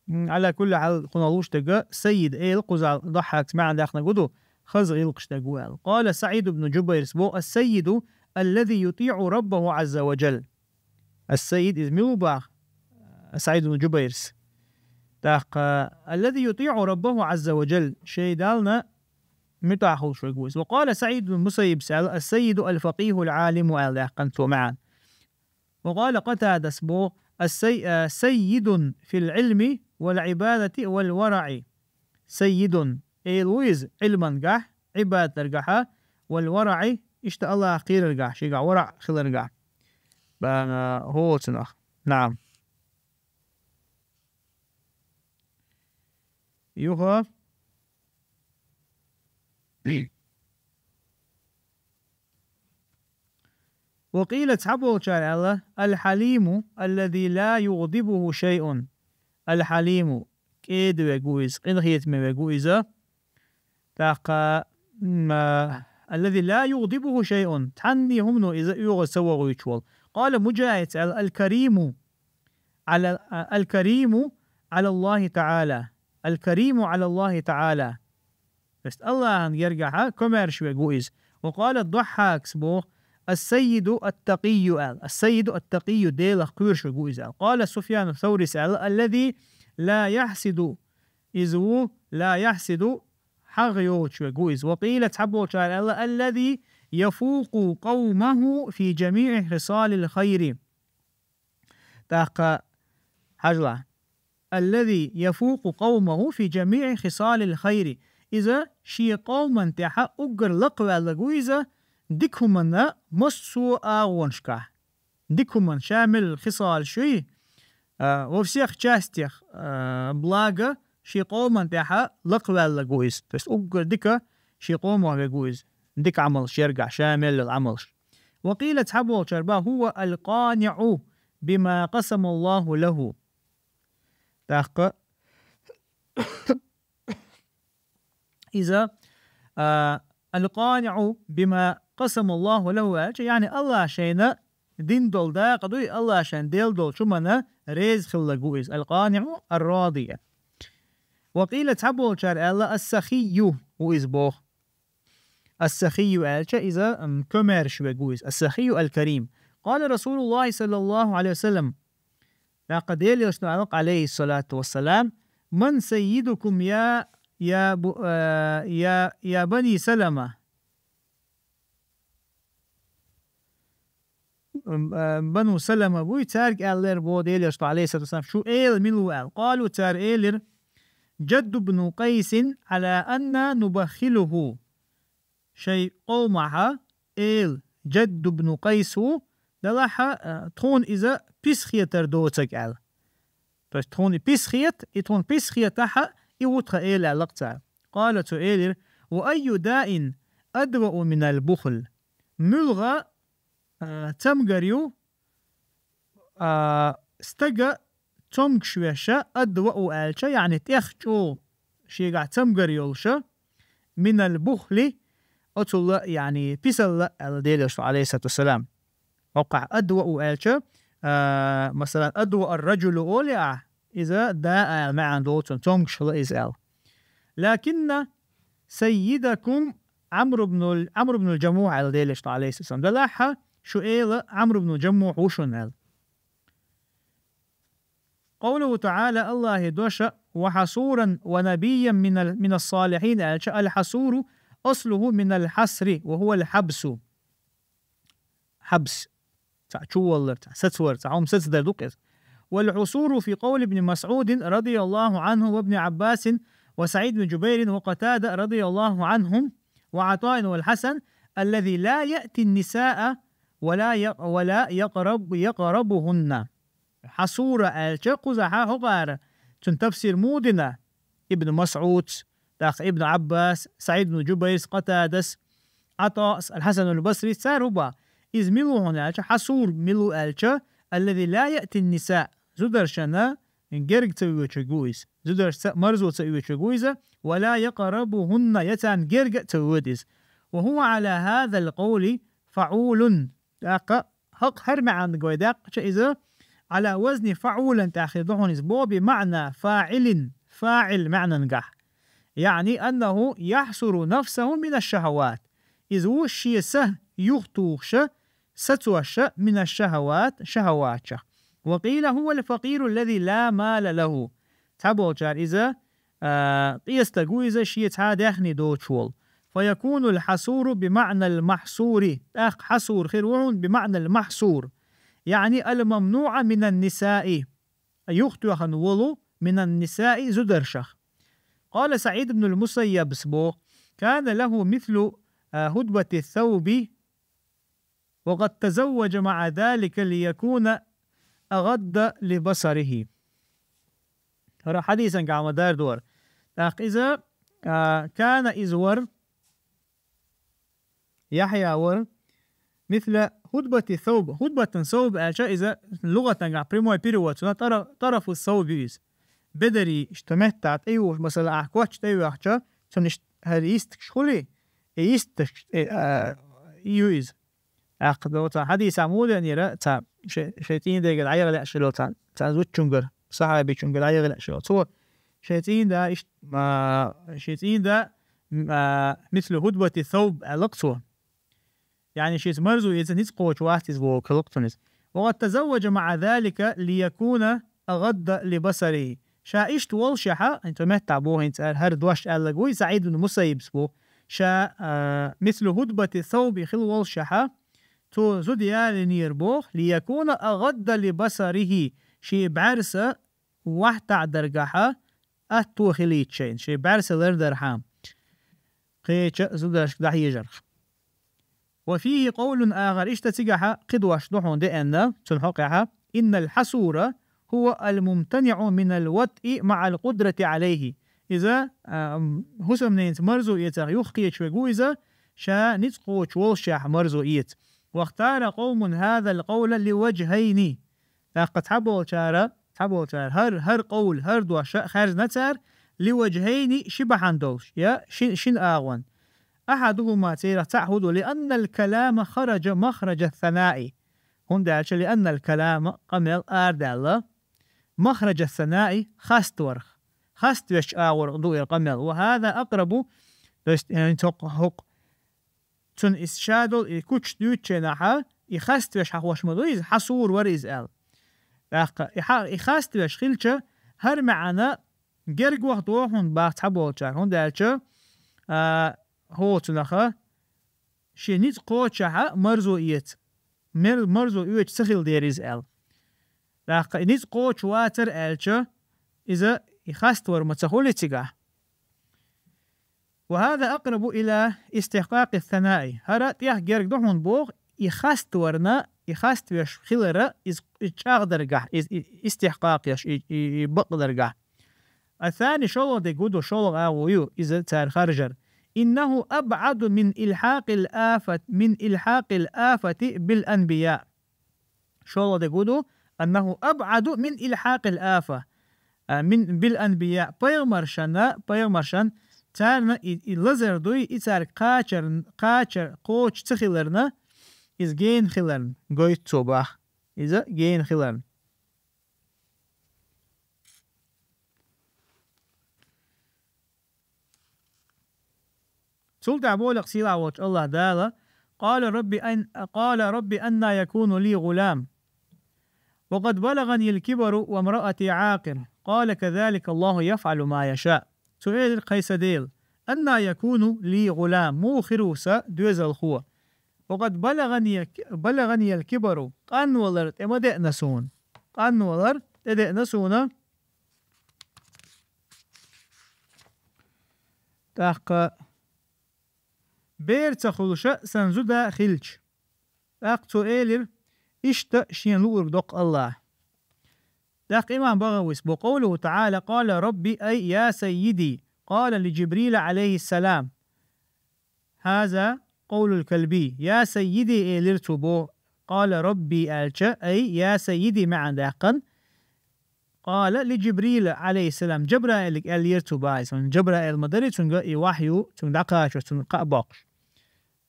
М, Ӏала кулли хьал, кхунах лууш дерг, саййид эла кхузахь Дохьакас маьӀна даьккхинарг хӀун ду, хаза гӀиллакхаш дерг ву аьлла. Къала СаӀид ибн Джубайрс боху: «Ас-саййиду аллази ютиӀу раббаху Ӏазза ва джалла». Ас-саййид иза мила ву боху СаӀид ибн Джубайрс? ТӀаккха: «Аллази ютиӀу раббаху Ӏазза ва джалла», шайн Далла муьтӀахь хуьлуш верг ву иза. Ва къала СаӀид ибн Мусаййибс аьлла: «Ас-саййиду аль-факъиху аль-Ӏалиму», аьлла даьккхина цо маьӀна. Ва къала Къатадас боху: «Ас-сай-, а, саййидун фил Ӏилми вал Ӏибадати вал вараӀи». Саййидун, эла ву иза Ӏилмангахь, Ӏибадатаргахьа, вал вараӀи, иштта Аллах кхераргахь, шийгахь вараӀ хиларгахь. Бана хӀоцунах. Наам. Юха وقيل, цхьаболчара аьлла: الحليم الذي لا يغضبه شيء. الحليم, кӀеда верг ву иза, къинхетаме верг ву иза. ТӀаккха, м, а, الذي لا يغضبه شيء, цхьанне хӀумано иза оьгӀаз ца вохуьйтуш волу. قال مجاهد, аьлла: الكريم على، а, الكريم على الله تعالى. الكريم على الله تعالى. То есть Аллахьан гергахьа комаьрша верг ву иза. وقال الضحاك, боху: السيد التقي, аьлла. السيد التقي, Делах кхоьруш верг ву иза, аьлла. قال سفيان الثوري, аьлла: الذي لا يحسد, иза ву, لا يحسد, хьагӀ йоцуш верг ву иза. وقيل, цхьаболчара аьлла: الذي يفوق قومه في جميع خصال الخير. ТӀаккха, хьажал, الذي يفوق قومه في جميع خصال الخير. Иза шен къоман тӀехьа уггар лакхаваьлларг ву иза дика хӀуманна массо а агӀонашкахь. Дика хӀуманна, ша мел хисал шуй, а, во всех частях, а, блага шен къоман тӀехьа лакхаваьлларг ву иза. То есть уггар дика шен къомах верг ву иза. Дика Ӏамалш яргахь, ша мел йолу Ӏамалш. وقيل, цхьаболчара боху: هو القانع بما قسم الله له. ТӀаккха иза, а, القانع بما قسم الله له аьлча, яъни Аллахьа шайна дина долу дакъа дуй, Аллахьа шайна делла долчу хӀуманна реза хилларг ву иза. القانع الراضي. وقيل, цхьаболчара аьлла: السخي ву иза боху. السخي аьлча, иза, м, комаьрша верг ву иза. السخي الكريم. قال رسول الله صلى الله عليه وسلم. ТӀаккха Делан Элчано аьлла, عليه الصلاة والسلام: من سيدكم يا، يا ب-، а, يا، يا بني سلمة. М, а, Бану Салама буй, цаьрга аьллера боху Делан Элчано, عليه الصلاة والسلام, шу эла мила ву аьлла. قالوا, цара элира: جد بن قيس على أنا نبخله. Шайн къомахьа эла Джадд ибн Къайс ву, делахь а, тхуна иза писхетар доцург аьлла. То есть тхуна и писхета, и тхуна писхетахь а и ву тхан эла аьлла-кх цара. قال, цо элира: وأي داء أدوأ من البخل؟ Муьлха, а, цамгар ю, а, стага цомгуш веш أدوأ аьлча, яъни тӀех чӀогӀа шегахь цамгар йолуш, من البخل, оцул а, яъни писалла а аьлла Делан Элчано, عليه الصلاة والسلام. ХӀокхахь أدوأ аьлча, а, масалан, أدوأ الرجل олий ахь, иза даа аьлла маьӀна долу цунна, цомгуш хила иза аьлла. لكن سيدكم عمرو بن ال-، عمرو بن الجموح аьлла Делан Элчано, عليه الصلاة والسلام. Делахь а, шу эла Ӏамр ибн Джамухь ву шуна аьлла. قوله تعالى, Аллахьан дош: وحصورا ونبيا من ال-، من الصالحين аьлча, الحصور أصله من الحصر وهو الحبس. Хьабс. Цхьа чуваллар, цхьа сацавар, цхьа хӀума сацадар ду-кх иза. والحصور في قول ابن مسعود رضي الله عنه وابن عباس وسعيد بن جبير وقتادة رضي الله عنهم وعطاء والحسن الذي لا يأتي النساء ولا ي-، ولا يقرب، يقربهن. Хьасура аьлча, кхузахь хӀокхара, цуьнан тафсир муха дина? Ибн Масъудс, тӀаккха Ибн Ӏаббас, СаӀид ибн Джубайрс, Къатадас, Ӏатаъс, Аль-Хьасанул Басрис, цара хӀун боху? Иза мила ву хьуна аьлча, хьасур мила ву аьлча, الذي لا يأتي النساء, зударшна герга ца воьдург ву иза. Зударшца марзо ца оьцург ву иза, ولا يقربهن, я царна герга а ца воьду иза. وهو على هذا القول فعول. ТӀаккха хӀокху хӀара маьӀнах вай даьккхича, иза على وزن فعولا тӀехь хир ду хьуна иза, боху, بمعنى فاعل, фаӀил маьӀнангахь. يعني أنه يحصر نفسه من الشهوات. Иза ву шен са юхатухуш, сацош من الشهوات, шахӀаватех. وقيل هو الفقير الذي لا مال له. Цхьаболчара иза, а, къестаг ву иза, шен цхьа а даьхни доцуш волу. فيكون الحصور بمعنى المحصور. ТӀаккха хьасур хир ву хьуна بمعنى المحصور. يعني الممنوع من النساء. Юхатоьхна волу من النساء, зударшах. قال سعيد بن المسيب, боху: كان له مثل، а, هدبة الثوب وقد تزوج مع ذلك ليكون أغض لبصره. ХӀара хьадисангахь ма-дарра ду хӀара. ТӀаккха иза, а, كان, иза вара, Яхья вара, мисла хутбати сауб, хутбатан сауб аьлча, иза лугӀатангахь прямой перевод, цуна тара-, тарафу сауб ю иза. Бедари, иштта меттахь тӀейухуш, масала, ахь коч тӀейоьхча, цунна иштта хӀара йисташ хули, и йисташ, э, а, ю иза. ТӀаккха доцу хьадисехь муха деанера, цхьа ши-, шайн цӀийнан дегара дӀаяха лаьаш хилла цхьа, цхьа зудчуьнгара, сахьабичуьнгара дӀаяха лаьаш хилла. Цо шайн цӀийнан да иштта, а, шайн цӀийнан да, м, а, мислу хутбати сауб аьлла-кх цо. Яъни шеца марзо эца ницкъ кхочуш вац иза бохург хилла-кх цунна иза. وقد تزوج مع ذلك ليكون أغض لبصره. Ша иштта воллушехь, хӀинца меттахь боху хӀинца ар-, хӀара дош аьлларг вуй, СаӀид ибн Мусаййибс боху. Ша, а, мислу хутбати сауб хилла воллушехь, цо зуда ялийнера боху, ليكون أغض لبصره, шен бӀаьрса вахьтахь даргахь атто хилийта шайна, шен бӀаьрса лардархьама, кхечу зударшка дӀахьежарх. وفيه قول آخر, иштта цигахь кхидош ду хьуна деана, цунна хьокъехь, إن الحصور هو الممتنع من الوطء مع القدرة عليه. Иза, а, м, хӀусамненца марзо эцарх юхакхеташ верг ву иза, ша ницкъ кхочуш воллушехь марзо эца. واختار قوم هذا القول لوجهين. ТӀаккха цхьаболчара, цхьаболчара хӀара, хӀара къовл, хӀара дош хаьржина цара, لوجهين, ши бахьана долуш, я ши-, шина агӀонна. أحدهما, царах цхьаъ хӀун ду, لأن الكلام خرج مخرج الثناء. ХӀунда аьлча, لأن الكلام, къамел арадаьлла, مخرج الثناء, хаставарх, хаставеш агӀор ду и къамел. وهذا أقرب, то есть, э, хӀокху, хӀокху цунна иза ша долу и кучу дуьйцучу хенахь, и хаставеш хьахош ма ду иза, хьасур вара иза аьлла. ТӀаккха и хьа-, и хаставеш хилча, хӀара маьӀна гергахь дохьуна баха цхьаболчара, хӀунда аьлча, а, хӀоцунаха шен ницкъ кхочушехь марзо эца, мер-, марзо оьцуш ца хилла дера иза аьлла. ТӀаккха и ницкъ кхочуш вацара аьлча, иза и хаставар ма ца хуьлу цигахь. وهذا أقرب إلى استحقاق الثناء. ХӀара тӀех герга ду хьуна боху, и хаставарна, и хаставеш хилара, иза, иза чӀагӀдаргахь, иза, и, истихкъакъ еш, и, и, и бакъдаргахь. الثاني, шолгӀа дерг хӀун ду, шолгӀа агӀо ю, иза цара харжар. إنه أبعد من إلحاق الآفة، من إلحاق الآفة بالأنبياء. ШолгӀа дерг хӀун ду, أنه أبعد من إلحاق الآفة, а, من، بالأنبياء. Пайхамаршна, пайхамаршна, царна и, и лазар дуй, и цаьрга кхачар-, кхачар-, кхочуш ца хиларна, иза гена хиларна гойту цо баха. Иза гена хиларна. Цул тӀаьхьа боху-кх сийлахь волчу АллахӀ Дала: قال رب أن-، قال رب أنى يكون لي غلام وقد بلغني الكبر وامرأتي عاقر قال كذلك الله يفعل ما يشاء. Цо элира: «Хьай сан Дела, أنى يكون لي غلام, муха хир ву сан доьзалхо? وقد بلغني، بلغني الكبر, къанвалар тӀе ма деана суна. Къанвалар тӀедеана суна». ТӀаккха бер ца хуьлуша сан зуда хилча. ТӀаккха цо элира: «Иштта шена луург до-кх АллахӀа». ТӀаккха имам БагӀавис боху: قوله تعالى قال رب أي يا سيدي قال لجبريل عليه السلام. هذا قول الكلبي. «Я саййиди», элира цо боху, «къала рабби» аьлча, ай, «я саййиди» маьӀна даьккхина. «Къала ли Джибрила, Ӏалайхиссалам», Джабраилга аьллера цо боху иза. Джабраил ма дарий цуьнга и вахью, цуьнга дӀакхачо, цунна кхаъ боккхуш.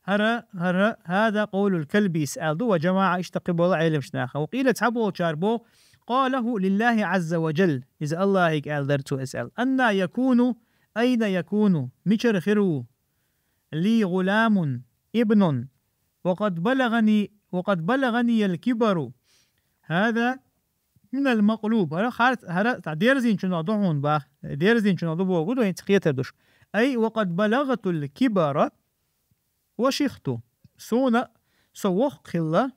ХӀара, хӀара, «хӀаза къавлул калбис» аьлла ду, ва джамаӀа, иштта кхин болу Ӏеламчу наха. Ва къийла, цхьаболчара боху: «Къалаху лиллахи Ӏазза ва джалла». Иза Аллахьига аьлла дара цо иза аьлла. «Анна якуну, айна якуну, мичара хир ву? Ли гӀуламун, ибнун, ва къад балагӀани, ва къад балагӀаниял кибару. ХӀаза минал макълуб». ХӀара харц, хӀара цхьа дерзинчунах ду хьуна бах. Дерзинчунах ду боху ду, хӀинца кхетар ду шу. Ай, ва къад балагӀтул кибара ва шихту. Суна со воккха хилла,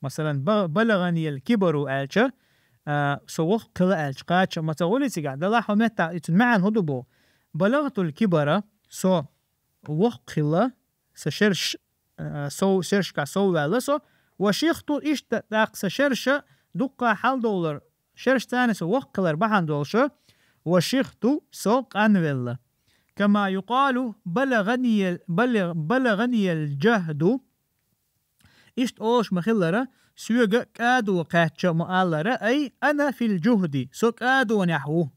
масалан, ба-, балагӀаниял кибару аьлча, а, со воккха хилла аьлча, кхача ма ца гӀули цигахь, далахь хьо меттахь, и цуьнан маьӀна хӀун ду боху? БалагӀтул кибара, со воккха хилла, сан шерш, а, сов-, шершкахь сов ваьлла со, ва шихту, иштта тӀаккха сан шерша дуккха хьалдовлар, шерш царна со воккха хилар бахьана долуша, ва шихту, со къанвелла. كما يقال بلغني، بلغ، بلغني الجهد. Иштта олуш ма-хиллара, соьга кӀадо кхаьчча ма-аллара, أي أنا في الجهد, со кӀадонехь ву.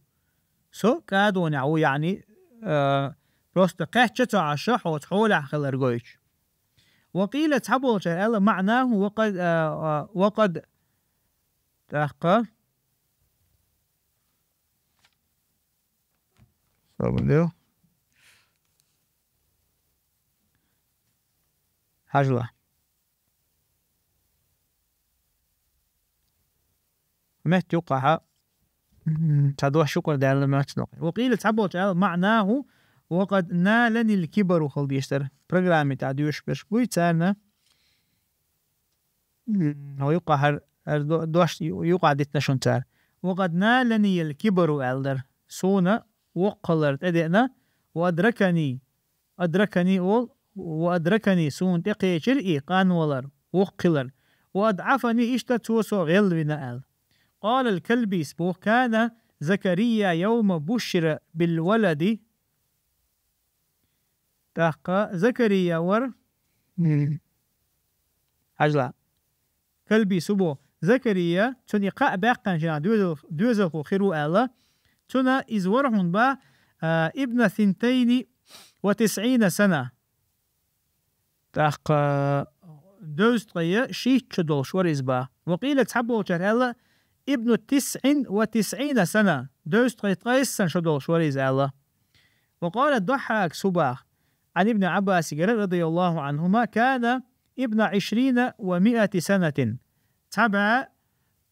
Со кӀадонехь ву, яъни, а, просто кхаьчча ца Ӏаш, хьоца хьолехь хилар гойтуш. وقيل, цхьаболчара аьлла, معناه وقد, а, а, وقد, тӀаккха, Хьажал. Метта юккъахьа, м, цхьа дош юкъара даьлла моьтту нохе. وقيل, цхьаболчара аьлла, معناه وقد نالني الكبر хила дезаш дара. Программе тӀехь доьшуш берш буй царна. М, хьо юккъахьара, ара до-, дош ю-, юкъахь дитина шуна цара. وقد نالني الكبر аьлла дара. Суна воккхалар тӀедеана, وأدركني, أدركني олу, وأدركني, суна тӀекхечира и къанвалар, воккхалар. وأضعفني, иштта цо со гӀелвина аьлла. قال الكلبيس, боху, كان زكريا يوم بشر بالولد. ТӀаккха Закария вара. М. Хьажал. Кальбийс боху, Закария, цунна и кхаъ баьккхина шен доьзал-, доьзалхо хир ву аьлла, цунна иза вара хьуна боху, а, ابن ثنتين وتسعين سنة. ТӀаккха девзткъе шийтта шо долуш вара иза боху. وقيل, цхьаболчара аьлла, ابن تسع وتسعين سنة, девзткъе ткъайесна шо долуш вара иза аьлла. وقال الضحاك, цо боху, عن ابن عباس, رضي الله عنهما, كان ابن عشرين ومائة سنة. Цхьа бӀе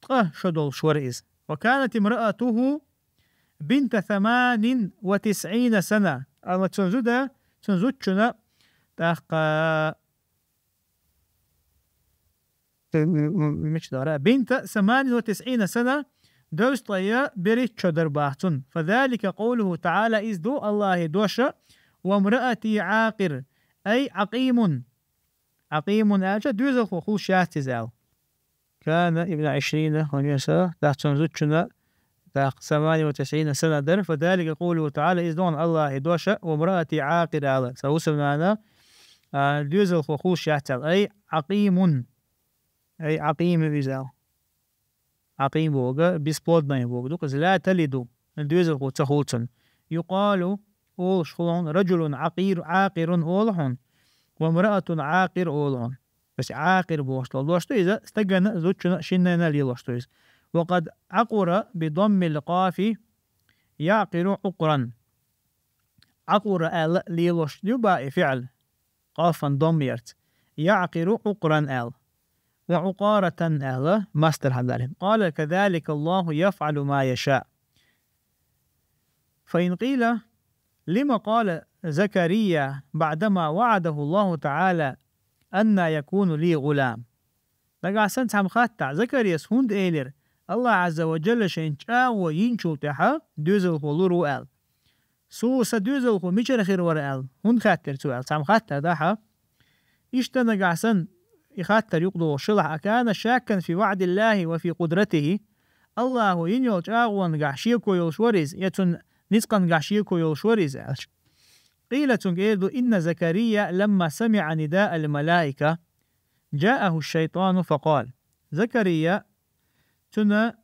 ткъа шо долуш вара иза. وكانت امرأته بنت ثمان وتسعين سنة. Амма цуьнан зуда, цуьнан зудчунна тӀаккха мича дара? بنت ثمان وتسعين سنة, девзткъе берхӀитта шо дара боху цунна. فذلك قوله تعالى, иза ду Аллахьан дош: وامرأتي عاقر, أي عقيم. عقيم аьлча, доьзалхо хуьлуш яц иза аьлла. كان ابن عشرين, хӀунда аьлча, тӀаккха цуьнан зудчунна тӀаккха ثمان وتسعين سنة дара, فذلك قوله تعالى, иза ду Аллахьан дош: وامرأتي عاقر аьлла. Сан хӀусамнана, а, доьзалхо хуьлуш яц аьлла. أي عقيم. أي عقيم иза аьлла. Ӏакъим бохург, бесплодная бохург ду-кх иза, لا تلد, доьзалхо ца хуьлу цунна. يقال, олуш хуьлу хьуна, رجل عقير, عاقر олу хьуна, وامرأة عاقر олу хьуна. Ас Ӏакъир бохуш долу дош ду иза, стагана, зудчунна, шиннана лелош ду иза. وقد عقر بضم القاف يعقر عقرا. Ӏакъура аьлла лелош ю боху и фиӀл, къафан домма ярца. يعقر عقرا аьлла. وعقارة аьлла, мастар хьалдалийна. قال: كذلك الله يفعل ما يشاء. فإن قيل: لم قال زكريا بعدما وعده الله تعالى: أنى يكون لي غلام؟ Нагахь санна цхьамма хаттахь, Закарияс хӀунда элира, Аллахь Ӏазза ва Джалла шайна чӀагӀо йинчул тӀаьхьа доьзалхо лур ву аьлла? Суна сан доьзалхо мичара хир вара аьлла, хӀунда хаьттира цо аьлла, цхьамма хаттар дахьа? Иштта нагахь санна и хаттар юкъадогӀуш хилахь, أكان شاكا في وعد الله وفي قدرته, Аллахьо йина йолу чӀагӀонагахь шеко йолуш вара иза, я цуьнан ницкъангахь шеко йолуш вара иза аьлча. قيل, цуьнга эр ду: إن زكريا لما سمع نداء الملائكة جاءه الشيطان فقال. Закария, цуьнан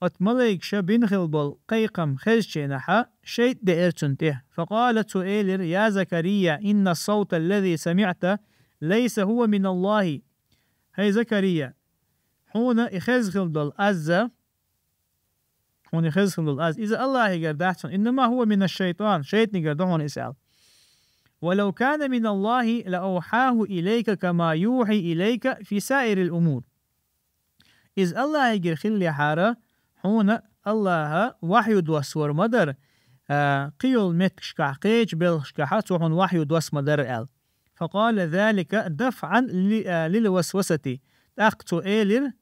оцу малайкаша бина хилла болу кхайкхам хезча, шайтӀа деара цунна тӀе. فقال, цо элира: يا زكريا، إن الصوت الذي سمعت ليس هو من الله. ХӀай Закария, хьуна и хезна хилла долу аз, хьуна и хезна хилла долу аз, иза Аллахьигара дац хьуна, إنما هو من الشيطان, шайтӀанигара ду хьуна иза аьлла. ولو كان من الله لأوحاه إليك كما يوحي إليك في سائر الأمور. Иза Аллахьигара хиллехьара, хьуна Аллахьа вахью доссавар ма дара, а, кхин йолу меттигашкахь, кхечу белхашкахьа цо хьуна вахью досса ма дара аьлла. فقال ذلك دفعا ل-, а, للوسوسة. ТӀаккха цо элира,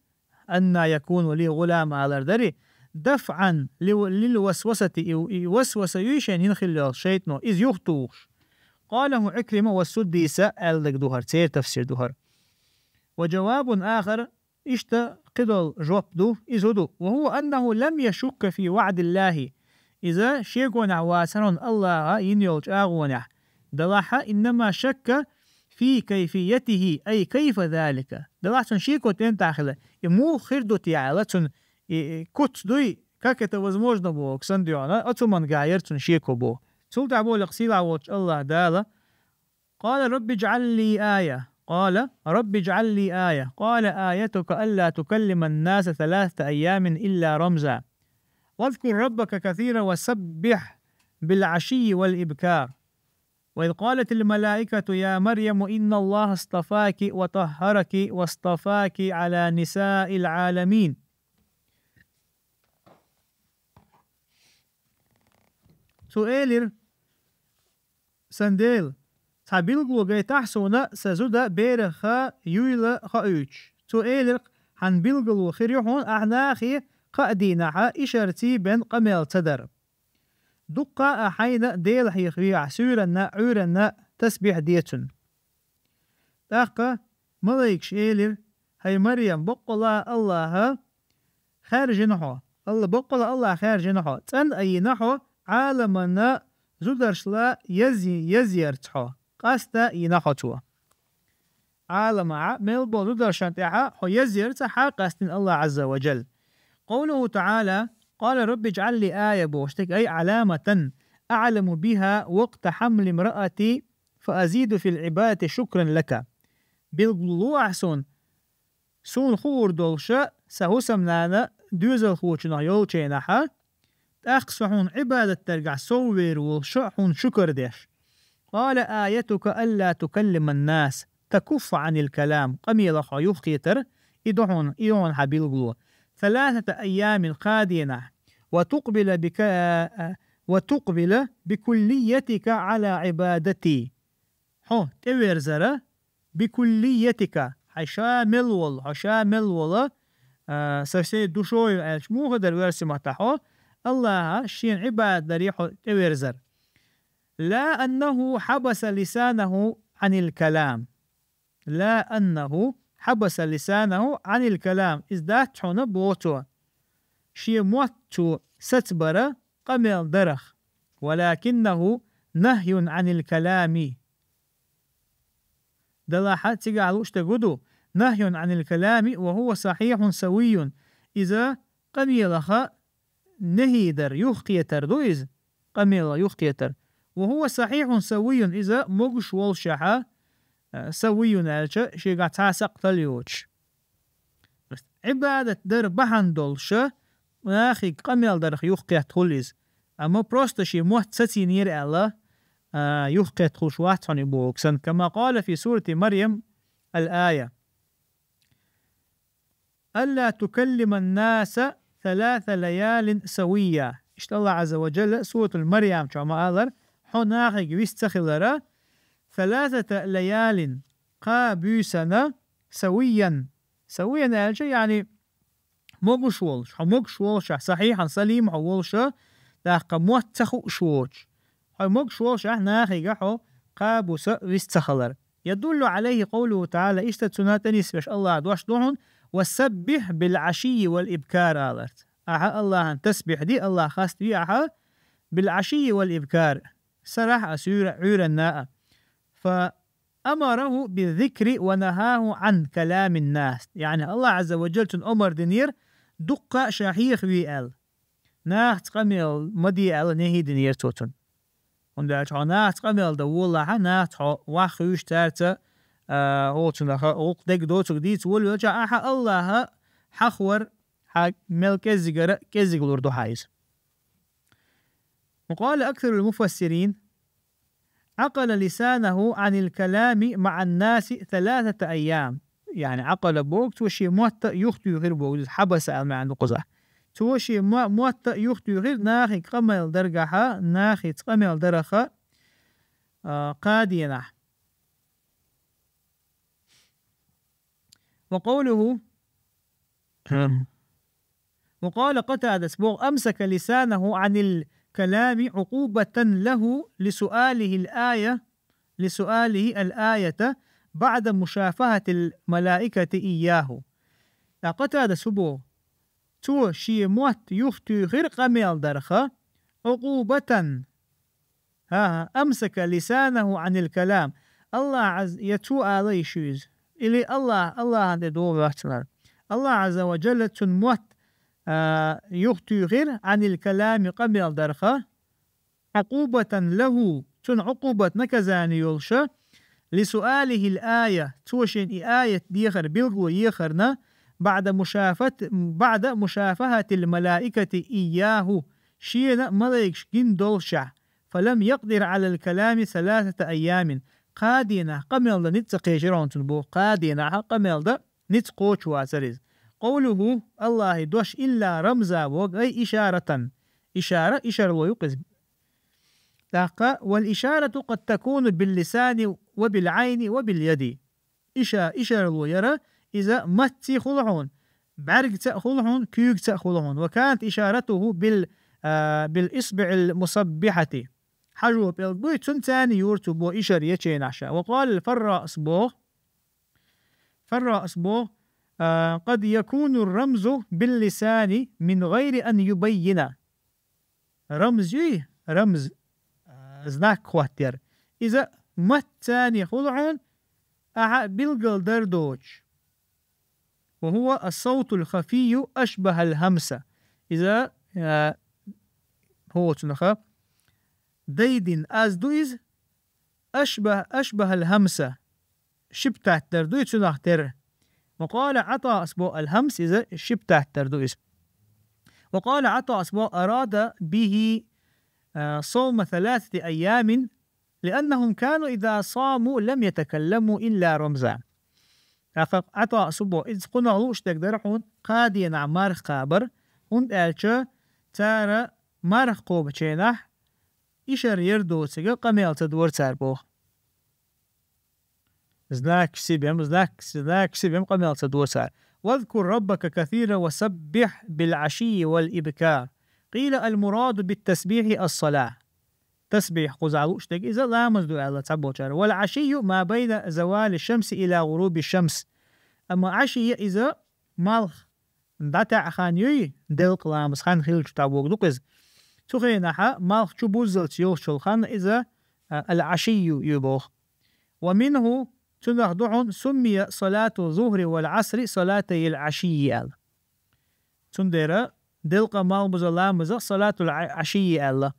أنى يكون لي غلام алар дарий, دفعا ل-, للوسوسة, и, и васваса юй шайна йина хилла йолу шайтӀано, иза юхатухуш. قاله عكرمة والسدي, аьлларг ду хӀара, церан тафсир ду хӀара. وجواب آخر, иштта кхидолу жоп ду, иза хӀун ду: وهو أنه لم يشك في وعد الله Иза шеконехь вацара хьуна Аллаха йина йолчу агӀонехь. Далахьа, إنما شك في كيفيته، أي كيف ذلك. Далахь цунна шеко тӀентӀехь хилла. И муха хир ду те аьлла, цунна и, и куц дуй, как это возможно боху, сан дуьхьал, оцу манга яра цунна шеко боху. Цул тӀаьхьа боху сийлахь волчу Аллаха Дала: قال رب اجعل لي آية. قال رب اجعل لي آية. قال آيتك ألا تكلم الناس ثلاثة أيام إلا رمزا. واذكر ربك كثيرا وسبح بالعشي والإبكار. وإذ قالت الملائكة يا مريم إن الله اصطفاك وطهرك واصطفاك على نساء العالمين. Цо элира: «Сан Дела, цхьа билгало гайтахьа суна сан зуда берах юйла хоуьйтуш». Цо элира: «Хьан билгало хир ю хьуна ахь нахе кхаа дийнахьа ишарций бен къамел ца дар. Дуккха а хьайна Дела хьехаве ахь суьйранна, Ӏуьйранна, тасбихь де цунна». ТӀаккха малайкаш элира: «ХӀай Марьям, баккъала Аллаха хаьржина хьо. Алла, баккъала Аллаха хаьржина хьо. ЦӀанъа йина хьо, Ӏаламана зударшла язъ-, язъярца хьо. Къаста йина хьо цо». Ӏаламахьа мел болу зударшна тӀехьа хьо язъярца хьа къастина Аллах Ӏазза ва Джалла. قوله تعالى: قال رب اجعل لي آية бохуш дерг, أي علامة أعلم بها وقت حمل امرأتي فأزيد في العبادة شكرا لك. Билгало ло ахь суна, суна хуур долуша, сан хӀусамнана доьзалхочунах йолчу хенахьа, тӀаккха со хьуна Ӏибадат даргахь соввер волуша хьуна шукар деш. قال آيتك ألا تكلم الناس تكف عن الكلام. Къамелах хьо юхакхетар, и ду хьуна, и ду хьуна хьан билгало. ثلاثة أيام, кхаа дийнахь. وتقبل بك-, وتقبل بكليتك على عبادتي. Хьо тӀеверзара, بكليتك, хьайн ша мел волу, хьо ша мел волу, а, со всей душой аьлча, муха дара версий маттахь хьо, Аллаха шена Ӏибадат даре хьо тӀеверзар. لا أنه حبس لسانه عن الكلام. لا أنه حبس لسانه عن الكلام. Иза дац хьуна, боху цо, шен мотт цо сацбара къамел дарах. ولكنه نهي عن الكلام. Далахьа цигахь лууш дерг хӀун ду? نهي عن الكلام وهو صحيح سوي. Иза къамелаха нехьи дар, юхакхетар ду иза, къамелах юхакхетар. وهو صحيح سوي, иза могуш волушехьа, а, سوي аьлча, шегахь цхьа а сакхтал йоцуш. Ӏибадат дар бахьана долуша, нахе къамел дарах юхакхеттахула иза. Амма просто шен мотт сацийнера аьлла, а, юхакхеттахуш вац хьуна и боху сан. كما قال في سورة مريم الآية: ألا تكلم الناس ثلاث ليال سويا. Иштта Аллах Ӏазза ва Джалла Суратул Марьям чохь ма-аллара, хьо нахе вист ца хилара, ثلاثة ليال, кхаа буьйсана, سويا. سويا аьлча, яъни, могуш волуш, хьо могуш волушехь, صحيحا سليما хьо волуша, тӀаккха мотт ца хууш воцуш. Хьо могуш волушехь, нахе хьо кхаа буса вист ца хилар. يدل عليه قوله تعالى, иштта цунна тӀе нисбеш Аллахан дош ду хьуна: وسبح بالعشي والإبكار аларца. Ахьа Аллахан тасбихь де, Аллах хаставе ахьа, بالعشي والإبكار, сарахь а, суьйра-, Ӏуьйранна а. فأمره بالذكر ونهاه عن كلام الناس. Яъни Аллах Ӏазза ва Джалла цунна омар динера, дуккха а ша хьехаве аьлла. Нахаца къамел ма де аьлла, нехьи динера цо цунна. ХӀунда аьлча хьо нахаца къамел дан волахьа, нахаца хьо ваххуьйш цаьрца, а, оцунах гӀуллакх дерг доцург дийца волавелча, ахьа Аллаха хьахвар, хьан мел кӀеззигара кӀеззиг лур ду хьан иза. وقال أكثر المفسرين: عقل لسانه عن الكلام مع الناس ثلاثة أيام. Яъни, عقل боху, цо шен мотта юхатуьйхира боху, иза حبس аьлла маьӀна ду кхузахь. Цо шен мо-, мотта юхатуьйхира нахе къамел даргахьа, нахаца къамел дараха, а, кхаа дийнахь. وقوله وقال قتادة боху: أمسك لسانه عن الكلام عقوبة له لسؤاله الآية، لسؤاله الآية بعد مشافهة الملائكة إياه. Ткъа Къатадас боху: цо шен мотт юхатуьйхира къамел дарха, عقوبة. ХӀа-хӀа, أمسك لسانه عن الكلام. Аллахь Ӏаз-, я цо ала йиш ю иза. Или Аллахь, Аллахьан тӀе догӀу вац хӀара. Аллахь Ӏазза ва Джалла цун мотт, а, юхатуьйхира, عن الكلام, къамел дарха, عقوبة له, цунна Ӏукъубат, наказание йолуша, لسؤاله الآية, цо шена и аят дехар билгало ехарна, بعد مشافة-، بعد مشافهة الملائكة إياه, шена малайкаш гина доллушехь, فلم يقدر على الكلام ثلاثة أيام. Кхаа дийнахь къамел дан ницкъ ца кхечира хьуна цунна боху, кхаа дийнахь къамел дан ницкъ кхочуш вацара иза. قوله, Аллахьан дош, إلا رمزا, боху, أي إشارة. Ишара, ишарло ю-кх иза. ТӀаккха, والإشارة قد تكون باللسان وبالعين وباليد. Иша-, ишарло яра, иза маттаца а хуьлу хьуна, бӀаьргаца а хуьлу хьуна, куьйгаца а хуьлу хьуна. وكانت إشارته بال-, а, بالإصبع المسبحة. Хьажо пӀелг буй, цуьнца а юра цо боху ишар ечу хенахь ша. وقال الفراء, боху, Фарраъс боху, а, قد يكون الرمز باللسان من غير أن يبين. Рамз юй, рамз, а, знак хӀоттор. Иза маттаца а хуьлу хьуна, ахьа билггал дар доцуш. وهو الصوت الخفي أشبه الهمس. Иза, а, хӀоцунах дайдина аз ду иза, أشبه، أشبه الهمس. Шиптат дар дуй цунах тера. وقال عطاء, боху, الهمس, иза шиптат дар ду иза. وقال عطاء, боху, أراد به، а, صوم ثلاثة أيام، لأنهم كانوا إذا صاموا لم يتكلموا إلا رمزا. ТӀаккха Ӏатаъ, боху, иза кхунах лууш дерг дара хьуна кхаа дийнахь марха кхабар, хӀунда аьлча цара марха кхобучу хенахь ишар яр доцург къамел ца дора цара боху. Знак сибем, знак, знак сибем къамел ца дора цара. واذكر ربك كثيرا وسبح بالعشي والإبكار. قيل المراد بالتسبيح الصلاة. Тасбихь кхузахь лууш дерг иза ламаз ду аьлла цхьаболчара. والعشي ما بين زوال الشمس إلى غروب الشمس. Амма Ӏашийя иза малх дӀатаьӀа хан юй, делкъа ламаз хан хилча тӀе богу ду-кх иза. Цу хенахьа малх чу буззалц йолчул хан иза, а, аль-Ӏашийю ю боху. ومنه, цунах ду хьуна, سمي صلاة الظهر والعصر صلاتي العشي аьлла. Цундела делкъа малх буза ламазах صلاة العشي аьлла.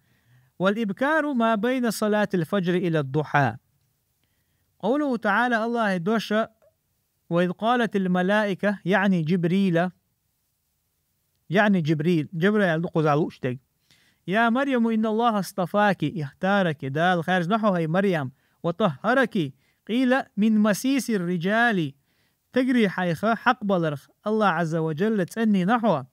والإبكار ما بين صلاة الفجر إلى الضحى. قوله تعالى, Аллахьа доша, وإذ قالت الملائكة, يعني جبريل, يعني جبريل, Джабраил ду кхузахь лууш дерг. يا مريم إن الله اصطفاك, اختارك, Дала хаьржина хьо, хӀай Марьям, وطهرك, قيل من مسيس الرجال, тегри хьайха хьакъ баларх Аллахь Ӏазза ва Джалла цӀанйина хьо.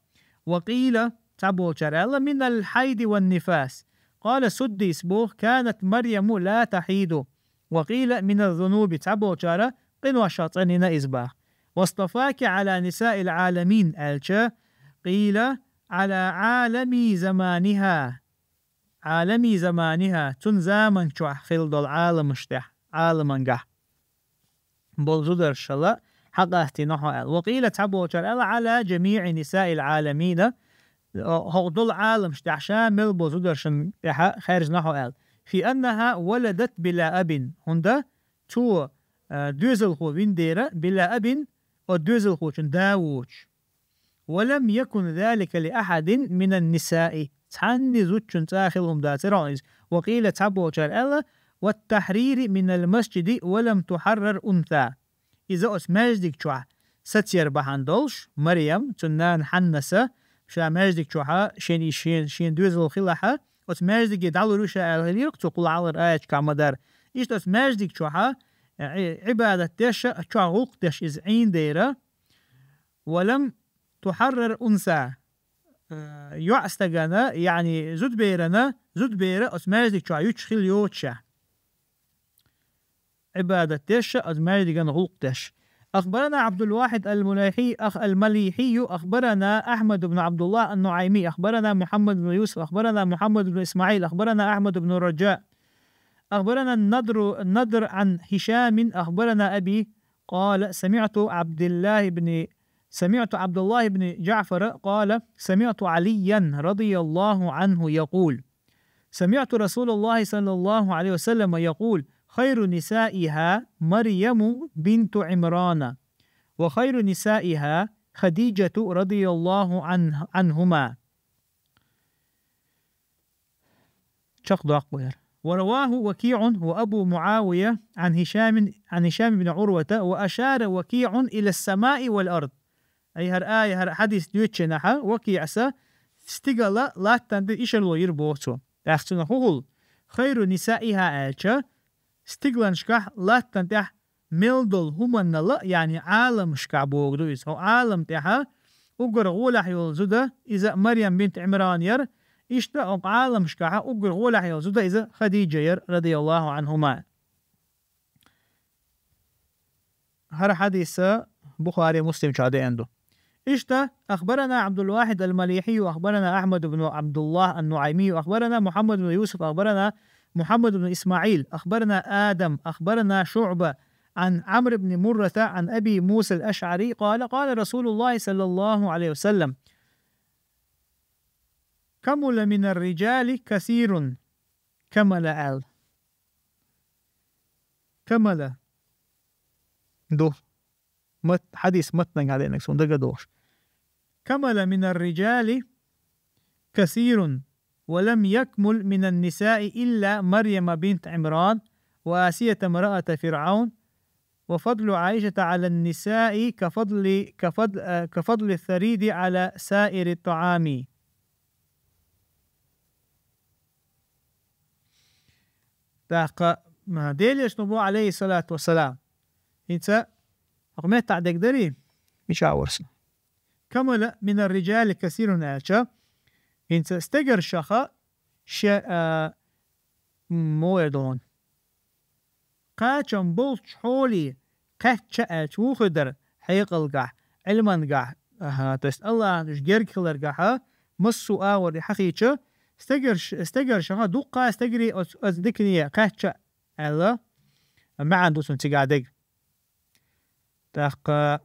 وقيل, цхьаболчара аьлла, من الحيض والنفاس. قال السدي, боху, كانت مريم لا تحيض. وقيل من الذنوب, цхьаболчара къиношах цӀанйина иза боху. واصطفاك على نساء العالمين аьлча, قيل على عالم زمانها. عالم زمانها, цуьнан заман чохь хилла долу Ӏаламаш тӀехь, Ӏаламангахь болу зударшала хьакъ аттийна хьо аьлла. وقيل, цхьаболчара аьлла, على جميع نساء العالمين, хӀокху долу Ӏаламаш тӀехь ша мел болу зударшна тӀехь хаьржина хьо аьлла. في أنها ولدت بلا أب, хӀунда цо, а, доьзалхо вина дера, بلا أب, оцу доьзалхочун да воцуш. ولم يكن ذلك لأحد من النساء. Цхьанна зудчун цӀа хилла хӀума дацара хьуна иза. وقيل, цхьаболчара аьлла, والتحرير من المسجد ولم تحرر أنثى. Иза оцу маьждиг чохь сацъяр бахьана долуш, Марьям, цуьнан нана Хьаннаса, ша маьждиг чохьа шен, шен, шен доьзал хилахьа, оцу маьждиге дӀалур ю ша аьлла хилира, цо кхул хьалхара аятчу кхаъ ма-дарра. Иштта оцу маьждиг чохьа, э, Ӏи-, Ӏибадат деш, чохь гӀуллакх деш иза Ӏийна дера, ولم تحرر أنثى. Э, йоӀстагана, яъни зудберана, зудбера оцу маьждиг чохь юьтуш хила йоцуша. Ӏибадат деш, оцу маьждиган гӀуллакх деш. أخبرنا عبد الواحد المليحي، أخ-، المليحي، أخبرنا أحمد بن عبد الله النعيمي، أخبرنا محمد بن يوسف، أخبرنا محمد بن إسماعيل، أخبرنا أحمد بن الرجاء، أخبرنا النضر، النضر عن هشام، أخبرنا أبي، قال: سمعت عبد الله بن، سمعت عبد الله بن جعفر قال: سمعت عليا رضي الله عنه يقول: سمعت رسول الله صلى الله عليه وسلم يقول: خير نسائها مريم بنت عمران، وخير نسائها خديجة رضي الله عنه، عنهما. Чакхдоккху яр. ورواه وكيع وأبو معاوية عن هشام، عن هشام بن عروة، وأشار وكيع إلى السماء والأرض. Ай хӀара ая, хӀара хьадис доьчча наха, Вакиъа стигала латтан тӀа ишарало йир боху цо. ТӀаккха цунах хӀун хуьлу? خير نسائها аьлча, стигланашкахь латтан тӀехь мел долу хӀуманал а, яъни Ӏаламашкахь бохург ду иза. ХӀокху Ӏалам тӀехь уггар гӀолехь йолу зуда иза Марьям бинт Ӏимран яра, иштта хӀокху Ӏаламашкахь уггар гӀолехь йолу зуда иза Хадиджа яра, رضي الله عنهما. ХӀара хьадис Бухари, Муслим чохь деана ду. Иштта, أخبرنا عبد الواحد المليحي، أخبرنا أحمد بن عبد الله النعيمي، أخبرنا محمد بن يوسف، أخبرنا محمد بن إسماعيل، أخبرنا آدم، أخبرنا شعبة عن عمرو بن مرة عن أبي موسى الأشعري قال: قال رسول الله صلى الله عليه وسلم: كمل من الرجال كثير. Камала аьлла. Камала. Ду. Мат-, хьадис матнага хьадеанарг суна дага догӀуш. كمل من الرجال كثير، ولم يكمل من النساء إلا مريم بنت عمران وآسية امرأة فرعون، وفضل عائشة على النساء كفضل، كفضل، آه، كفضل الثريد على سائر الطعام. ТӀаккха, м, Делан Элчано боху, عليه الصلاة والسلام, хӀинца хӀокху меттахь дерг дарий? Мичахь вара сан? كمل من الرجال كثير аьлча, хӀинца стегаршаха ше, а, м, муха эр ду хьуна? Кхачам болчу хьоле кхаьчча аьлча, вухуьйтур хьекъалгахь, Ӏилмангахь, аха, то есть Аллахьан уьш герга хиларгахьа, массо а агӀор и хьахийча, стегарш-, стегаршаха дуккха а стегарий оц-, оцу дикане кхаьчча аьлла, маьӀна ду цунна цигахь дерг. ТӀаккха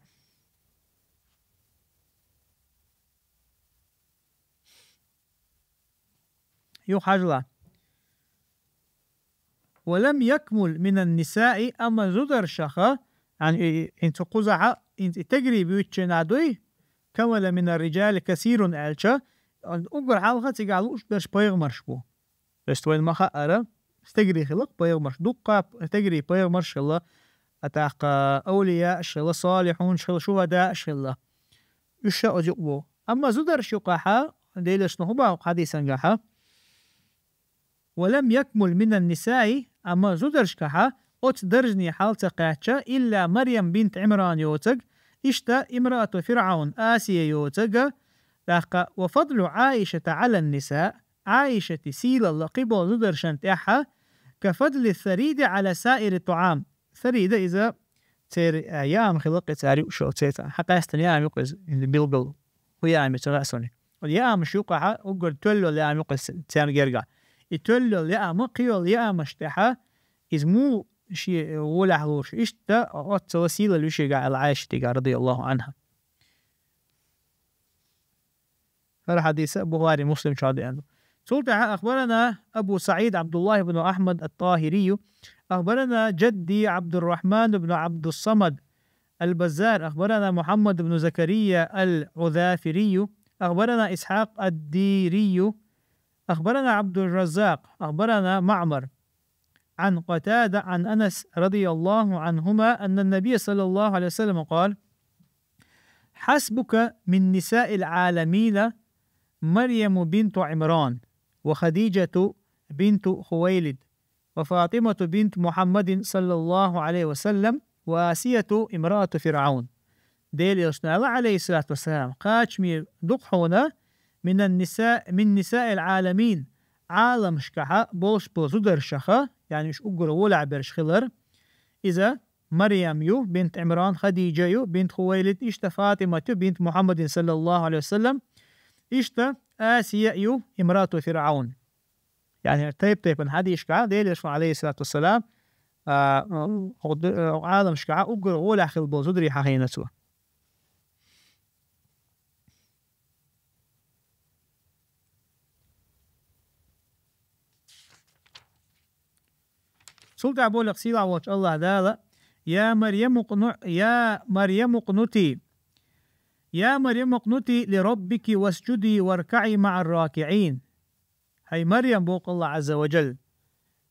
юха хьажала. ولم يكمل من النساء, амма зударшаха, яъни, и, и, хӀинца кхузахьа, хӀинца и стегарий буьйцучу хенахь дуй, كمل من الرجال كثير аьлча, уггар хьалха цигахь лууш берш пайхамарш бу. То есть вайна ма хаъара, стегарий хилла пайхамарш, дуккха стегарий пайхамарш хилла, а тӀаккха авлияаш хилла, салихьунаш хилла, шухӀадааш хилла. Уьш ша оцу юкъа бу. Амма зударш юкъахьа, Делан Элчано хӀун боху хьадисангахьа? ولم يكمل من النساء, амма зударшкахьа оцу даржане хьал ца кхаьчча, إلا مريم بنت عمران йоцург, иштта امرأة فرعون, Асия йоцург, тӀаккха وفضل عائشة على النساء, Ӏайшатан сийлалла кхиболу зударшна тӀехьа كفضل الثريد على سائر الطعام. Сарида иза церан, а, яам хилла кхин цара юуш йолу цецан. Хьан къаьстина яам ю-кх иза, билггал. ХӀун яам ю ца хаьа суна. Яамаш юкъахьа уггар тоьлла йолу яам ю-кх иза церан гергахь. И тоьлла йолу яам, кхин йолу яамаш тӀехьа иза муха шен гӀолехь луш, иштта оццала сийлалла ю шегахь аьлла Ӏайшатигахь, رضي الله عنها. ХӀара хьадис Бухари, Муслим чохь деана ду. Цул тӀаьхьа أخبرنا أبو سعيد عبد الله بن أحمد الطاهري، أخبرنا جدي عبد الرحمن بن عبد الصمد البزار، أخبرنا محمد بن زكريا العذافري، أخبرنا إسحاق الديري، أخبرنا عبد الرزاق، أخبرنا معمر عن قتادة عن أنس رضي الله عنهما أن النبي صلى الله عليه وسلم قال: حسبك من نساء العالمين مريم بنت عمران، وخديجة بنت خويلد، وفاطمة بنت محمد صلى الله عليه وسلم، وآسية امرأة فرعون. Делан Элчано аьлла, عليه الصلاة والسلام, кхачаме ду-кх хьуна من النساء، من نساء العالمين, Ӏаламашкахьа болуш болу зударшаха, яъни уьш уггар гӀолехь берш хилар, иза Марьям ю, бинт Ӏимран, Хадиджа ю, бинт Хувайлид, иштта Фатимат ю, бинт Мухьаммадин, саллаллаху Ӏалайхи ва саллам, иштта Асия ю, имрату ФирӀавн. Яъни, тайп-тайпана хьадисашкахь Делан Элчано, Ӏалайхиссалату вассалам, а, хӀокху д-, хӀокху Ӏаламашкахь уггар гӀолехь хилла болу зударий хьахийна цо. Цул тӀаьхьа боху сийлахь волчу АллахӀ Дала: «Я Марьям, укъну-, я Марьям, укънути, я Марьям, укънути ли роббики васджуди варкаӀи маӀар ракиӀин». ХӀай Марьям, боху АллахӀ Ӏазза ва Джалла,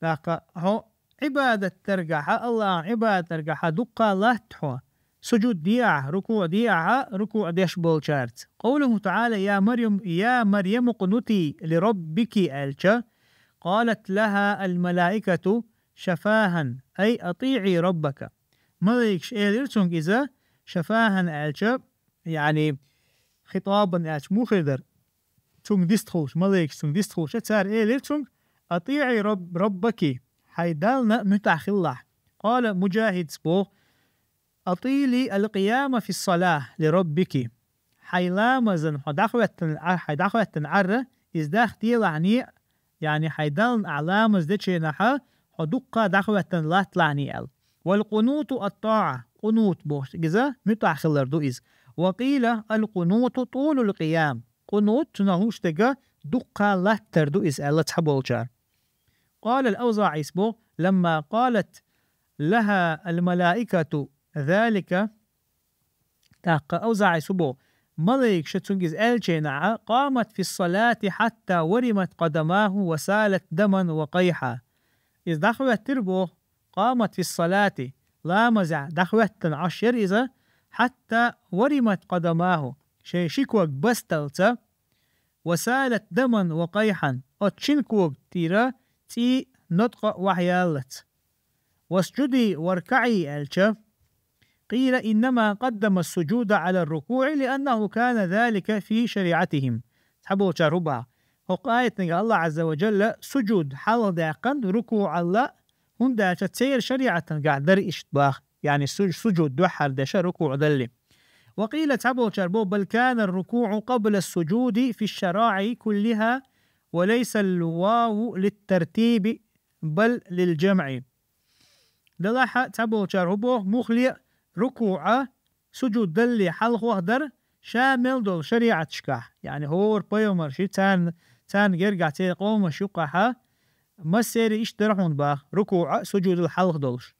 тӀаккха хьо Ӏибадат даргахьа, АллахӀан Ӏибадат даргахьа дуккха латта хьо. Сужуд де ахьа, рукуӀ де ахьа, рукуӀ деш болчаьрца. Къовлуху ТаӀала: «Я Марьям, я Марьям, укънути ли роббики», аьлча, «къалат лаха ал-малаикату шафахан, ай атиӀи роббака». Малайкаш элира цунга иза, шафахан аьлча, яъни хитӀабан аьлча муха хир дара? Цунга дистхуьлуш, малайкаш цунга дистхуьлуш, цара элира цунга: «АтиӀи раб-, раббаки», хьайн Дална муьтӀахь хилалахь. Къала Муджахидс боху: «АтӀили ал-къияма фи ссалахь ли раббики». Хьайн ламазан хьо дӀахӀоьттина, хьайн дӀахӀоьттина Ӏарра, иза дахделахьний, яъни хьайн Дална ахь ламаз дечу хенахьа, хьо дуккха дӀахӀоьттина латталахьний аьлла. «Вал къунуту ат-таӀа», къунут бохуш иза, муьтӀахь хилар ду иза. «Ва къила ал-къунуту тӀулул къиям». Къунут цунах луш дерг дуккха латтар ду иза аьлла цхьаболчара. Къала ал-АвзаӀис боху: «Ламма къалат лаха ал-малаикату залика». ТӀаккха АвзаӀис боху: «Малайкаша цунга иза аьллачу хенахьа, къамат фи ссалати хьатта варимат къадамаху ва салат даман ва къайхьа». Иза дӀахӀоьттира боху, къамат фи ссалати, ламазехь дӀахӀоьттина Ӏаш яра иза, хьатта варимат къадамаху, шайн ши ког басталца, ва салат даман ва къайхьан, оцу шина кога тӀера цӀий, ноткъа а вахьаяллалц. «Васджуди варкаӀи», аьлча, къийла: «Иннама къаддама ссужуда Ӏала ррукуӀи, лианнаху кана залика фи шариӀатихим». Цхьаболчара хӀун боху? ХӀокху аятанга АллахӀ Ӏазза ва Джалла сужуд хьалха даьккхина рукуӀал а, хӀунда аьлча церан шариӀатангахь дара иштта боху, яъни су-, сужуд дуьххьара деш рукуӀ далале. Ва къийла, цхьаболчара боху: «Бал кана ррукуӀу къабла ссужуди фи шшараӀи куллиха, ва лайса ал-ваву литтартиби, бал лил-джамӀи». Делахь а цхьаболчара хӀун боху, муххале а рукуӀа сужуд далале хьалхох дара ша мел долу шариӀаташкахь, яъни хӀора пайхамарши, царна, царна гергахь церан къомаш юккъахьа, массеран иштта дара хьуна боху, рукуӀа сужудал хьалха долуш.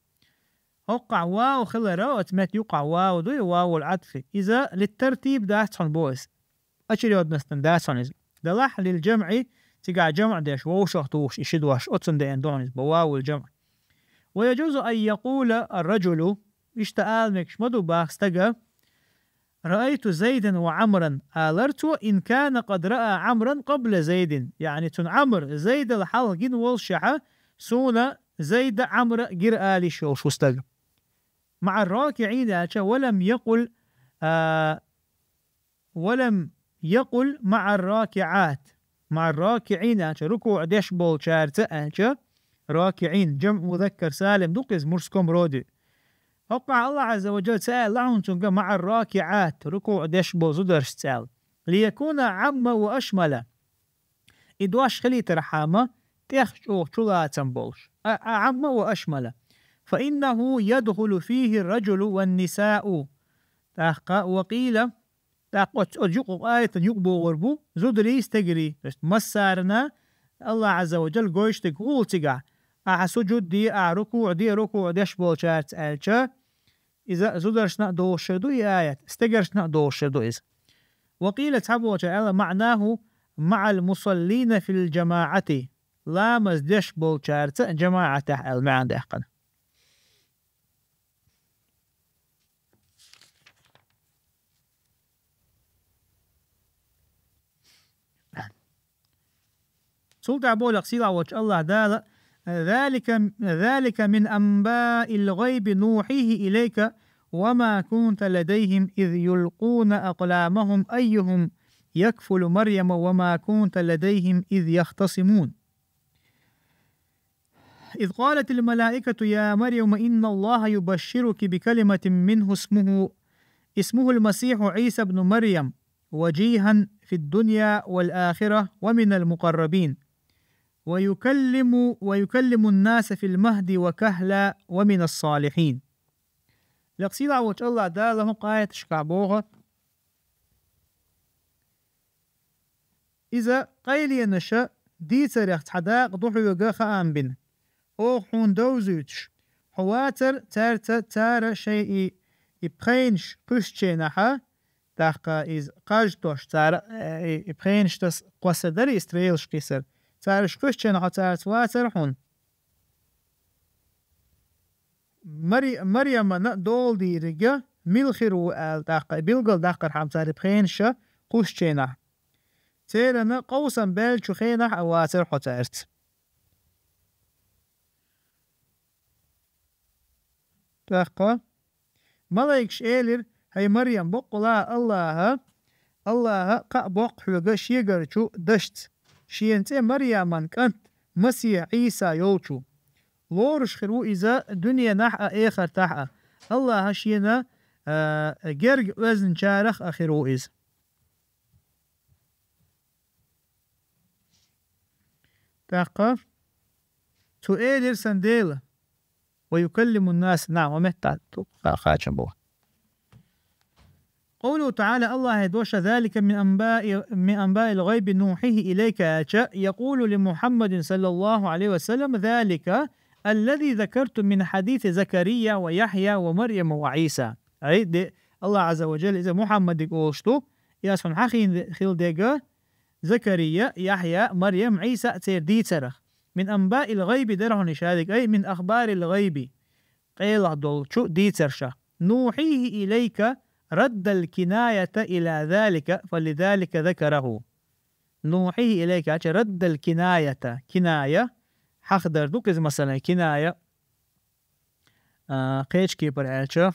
ХӀоккхахь вау хилара, оцу метта юккъахь вау дуй, ваул Ӏатфи, иза литтартиб дац хьуна боху иза. Очередностан дац хьуна иза. Делахь лил-джамӀи, цигахь джамӀ деш, вовшах тухуш и ши дош, оцунна деана ду хьуна иза, боху ваул-джамӀ. «Ва яджузу ан якъула ар-раджулу», иштта ала мегаш ма ду боху стага: «Раайту Зайдан ва Ӏамран», алар цо, «ин кана къад раа Ӏамран къабла Зайдин», яъни цунна Ӏамр Зайдал хьалха гина волушехьа, суна Зайда Ӏамра гира ала йиш йолуш ву стаг. «МаӀар-ракиӀин» аьлча, «ва лам якъул», а, «ва лам якъул маӀар-ракиӀат». «МаӀар-ракиӀин» аьлча, рукуӀ деш болчаьрца аьлча, ракиӀин, джамӀ музаккар салим ду-кх иза мужском роде. ХӀоккхахь АллахӀ Ӏазза ва Джалла ца аьлла хьуна цуьнга «маӀар-ракиӀат», рукуӀ деш болу зударшца аьлла. «Лиякуна Ӏамма ва ашмала». И дош хилийтархьама, тӀех чӀогӀа чулацам болуш. А, а, Ӏамма ва ашмала. «Фа иннаху ядхулу фихи ар-раджулу ван-нисау». ТӀаккха, «ва къийла», тӀаккха оцу, оцу юкъа, аятан юкъа богӀур бу зударий, стегарий. То есть массарна АллахӀ Ӏазза ва Джалла гойтуш дерг хӀун ду цигахь? Ахьа сужуд де, ахьа рукуӀ де, рукуӀ деш болчаьрца аьлча, иза зударшна а догӀуш хир ду и аят, стегаршна а догӀуш хир ду иза. «Ва къийла», цхьаболчара аьлла, «маӀнаху маӀал мусаллина фил-джамаӀати», ламаз деш болчаьрца а джамаӀатехь аьлла маьӀна даьккхина. Цул тӀаьхьа боху сийлахь волчу АллахӀ Дала: «Залика, залика мин анбаил гӀайби нухьихи илайка, ва ма кунта ладайхим из юлкъуна акъламахум айюхум якфулу Марьяма, ва ма кунта ладайхим из яхтасимун». «إذ قالت الملائكة يا مريم إن الله يبشرك بكلمة منه اسمه، اسمه المسيح عيسى ابن مريم، وجيها في الدنيا والآخرة ومن المقربين، ويكلم، ويكلم الناس في المهد وكهلا ومن الصالحين». Лекха сийлахь волчу АллахӀ Дала хӀокху аяташкахь боху: «Иза къайленаша дийцарех цхьа дакъа ду хьоьга хаам бина. оха хьуна довзуьйтуш, хьо вацар цаьрца, цара шайн и, и пхенаш кхуьссученахьа, тӀаккха иза кхажтош цара, э, и, и пхенаш тас кхоссар дара, и стрелаш кхиссар. Цара уьш кхуьссученахьа хьо цаьрца вацар хьуна. Мари-, Марьямана дола дийриг мила хир ву аьлла, тӀаккха билгалдаккхархьама цара и пхенаша кхуьссученахьа. Церан къовсам баьллачу хенахь а вацар хьо цаьрца. ТӀаккха малайкаш элира: «ХӀай Марьям, боккъала Аллаха, Аллаха кхаъ боккху хьоьга шегарчу дашца, шена цӀе Марьяман кӀант Масех Ӏийса йолчу. Лоруш хир ву иза дуьненахь а, эхартахь а. Аллаха шена, а, герга оьзначарах а хир ву иза». ТӀаккха цо элира: «Сан Дела». «Ва юкаллимун нас», наӀ, ва метта ха-, хачам бу. قوله تعالى, Аллахьа дош: «ذلك من أنباء، من أنباء الغيب نوحيه إليك», аьлча, يقول لمحمد صلى الله عليه وسلم: «ذلك الذي ذكرت من حديث زكريا ويحيى ومريم وعيسى». Ай, де, Аллах Азза ва Джалла иза Мухьаммадига олуш ду, и ас хьуна хьахийна хила дега Закария, Яхья, Марьям, Ӏийса церан дийцарах. «من أنباء الغيب» дара хьуна и шадига, ай, «من أخبار الغيب». Къелах долчу дийцаршах. «نوحيه إليك رد الكناية إلى ذلك، فلذلك ذكره». «نوحيه إليك», аьлча, «رد الكناية». Киная, хьахдар ду кхиза, масала, киная, а, кхечу кепара аьлча.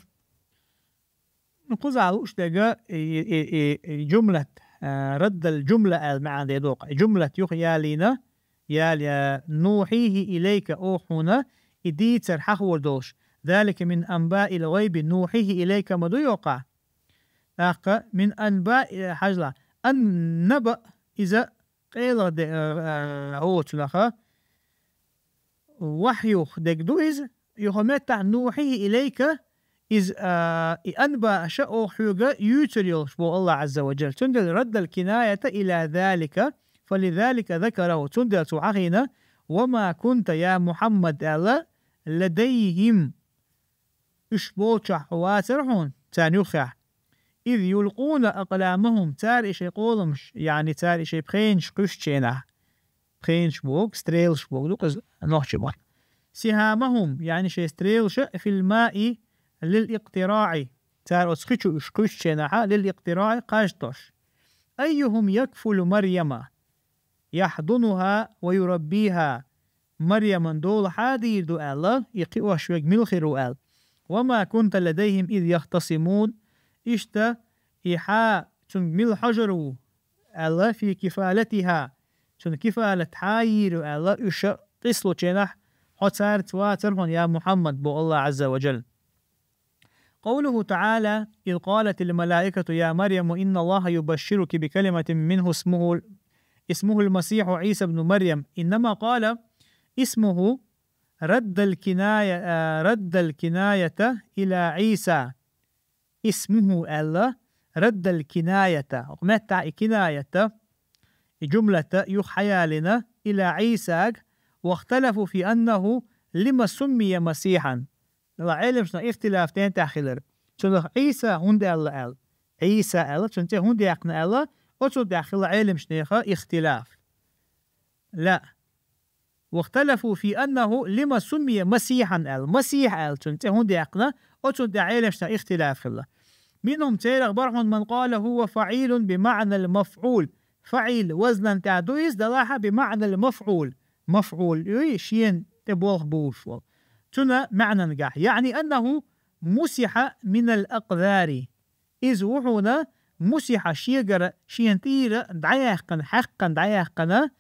Ну, кхузахь лууш дерг и, и, и, и жумлат, а, «رد الجملة» аьлла маьӀна де доккху. И жумлат юха ялийна, ял-, я, «نوحيه إليك», оха хьуна и дийцар хьахор долуш. «ذلك من أنباء الغيب نوحيه إليك» ма ду йоккхахь? ТӀаккха «من أنباء», хьажал, «النبأ» иза къелах де, а, а, оцунаха, вахьюх дерг ду иза, юха меттахь «نوحيه إليك», иза, а, и анбаъ аша оха хьоьга юьйцур йолуш бу Аллах Азза ва Джалла. Цундела «رد الكناية إلى ذلك، فلذلك ذكره». Цундела цо хьахийна: «وما كنت, я Мухьаммад», аьлла, «لديهم», уьш болчохь хьо вацара хьуна, царна юххехь. «إذ يلقون أقلامهم», цара и шайн къоламаш, яъни цара и шайн пхенаш кхуьссученахь. Пхенаш боху, стрелаш боху ду кхуза нохчийн маттахь. «سهامهم», яъни шайн стрелаш, «في الماء للاقتراع». Цара оцу хи чу уьш кхуьссученахьа, «للاقتراع», кхажтош. «أيهم يكفل مريم يحضنها ويربيها». Марьяман дола хьан дийр ду аьлла, и кхиош верг мила хир ву аьлла. «وما كنت لديهم إذ يختصمون». Иштта, и хьан цуьнга мила хьожур ву аьлла, «في كفالتها». Цуьнан кифалат хьан йийр ю аьлла, уьш къийсалученахь хьо цаьрца вацара хьуна, я Мухьаммад, боху Аллах Азза ва Джалла. قوله تعالى: «إذ قالت الملائكة يا مريم إن الله يبشرك بكلمة منه اسمه، اسمه المسيح عيسى ابن مريم». إنما قال اسمه رد الكناية، آه، رد الكناية إلى عيسى. «اسمه» аьлла, «رد الكناية». Меттахь и кинаята, и жумлата юха хьаялийна, «إلى عيسى». «واختلفوا في أنه لم سمي مسيحا». Ла Ӏеламнаха ихтилаф ден тӀехь хилар. Цунах Ӏийса хӀунда аьлла аьлла. Ӏийса аьлла, цуьнан цӀе хӀунда яьккхина аьлла, оцу тӀехь хилла Ӏеламнехан ихтилаф. Ла. «واختلفوا في أنه لم سمي مسيحا» аьлла. Масихь аьлла, цуьнан цӀе хӀунда яьккхина, оцу тӀехь Ӏеламнехан ихтилаф хилла. «منهم», церах бара хьуна, «من قال هو فعيل بمعنى المفعول». ФаӀил вазнан тӀехь ду иза, делахь а, «بمعنى المفعول». МафӀул, юй, шена тӀе болх бовлуш волу. Цуьнан маьӀнангахь. «يعني أنه مسح من الأقذار». Иза ву хьуна мусихьа шегара, шена тӀера дӀаяьккхина, хьаькхна дӀаяьккхина,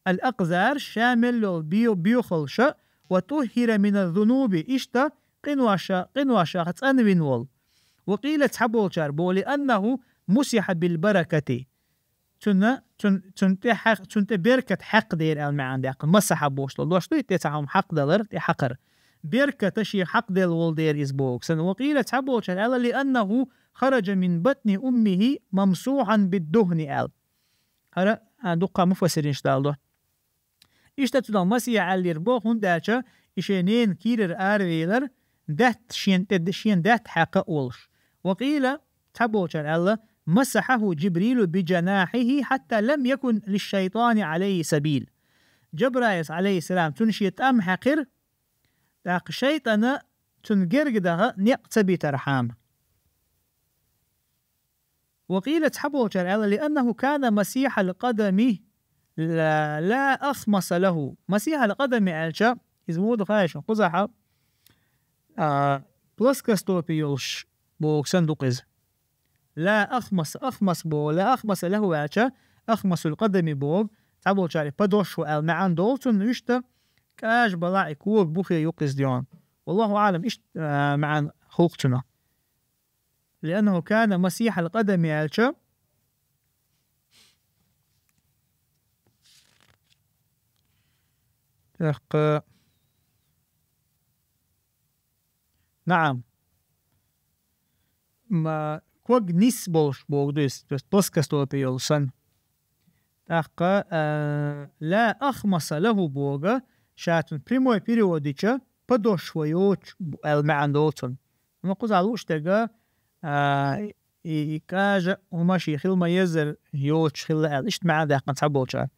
«الأقذار», ша мел йолу бе-, боьхалш, «وطهر من الذنوب», иштта къиноша, къиношах цӀанвина волу. «وقيل», цхьаболчара боху, «لأنه مسح بالبركة». Цунна, цун, цун тӀе хьакъ-, цун тӀе беркат хьаькхна дера аьлла маьӀна даьккхина. Масахьа бохуш долу дош ду, и тӀе цхьа хӀума хьакъдалар, тӀе хьакхар. Берката шен хьакъделла волу дера иза боху. Сан «وقيل», цхьаболчара аьлла, «لأنه خرج من بطن أمه ممسوحا بالدهن» аьлла. ХӀара, а, дуккха муфассиринаш далла до. Иштта цунах Масихь аьллера боху, хӀунда аьлча, шен ненан кийрара аравелар, даьтта шен тӀе, шен даьтта хьаькха а волуш. Ва къийла, цхьаболчара аьлла: «Масахьаху Джибрилу би джанахьихи хьатта лам якун лишшайтани алейхи сабил». Джабраила, алейхиссалам, цунна шен тӀам хьаькхира, тӀаккха шайтӀана цунна герга даха некъ ца битархьама. Ва къийла, цхьаболчара аьлла: «Лианнаху кана масихьал къадами ла, ла ахмаса лаху». Масихьал къадами аьлча, иза муха ду хаьий шуна, кхузахьа, а, плоскостопие йолуш боху санна ду-кх иза. Ла ахмас, ахмас боху, ла ахмаса лаху аьлча, ахмасул къадами боху, цхьаболчара подошва аьлла маьӀна долу цунна, иштта кӀажа балахь и кога бухе ю-кх иза дегӀан. Валлаху аълам, иштта, а, маьӀна хуьлу-кх цунах. Лианнаху кана масихьал къадами аьлча. ТӀаккха, наам. Ма, ког нис болуш боху ду иза, то есть плоскостопие йолу санна. ТӀаккха, а, ла ахмаса лаху боху, ша цунна прямой перевод дича, подошва йоцуш бу-, аьлла маьӀна долу цунна. Амма кхузахь лууш дерг, а, и, и кӀажа хӀума шен хила ма-еззара йоцуш хилла аьлла, иштта маьӀна даьккхина цхьаболчара.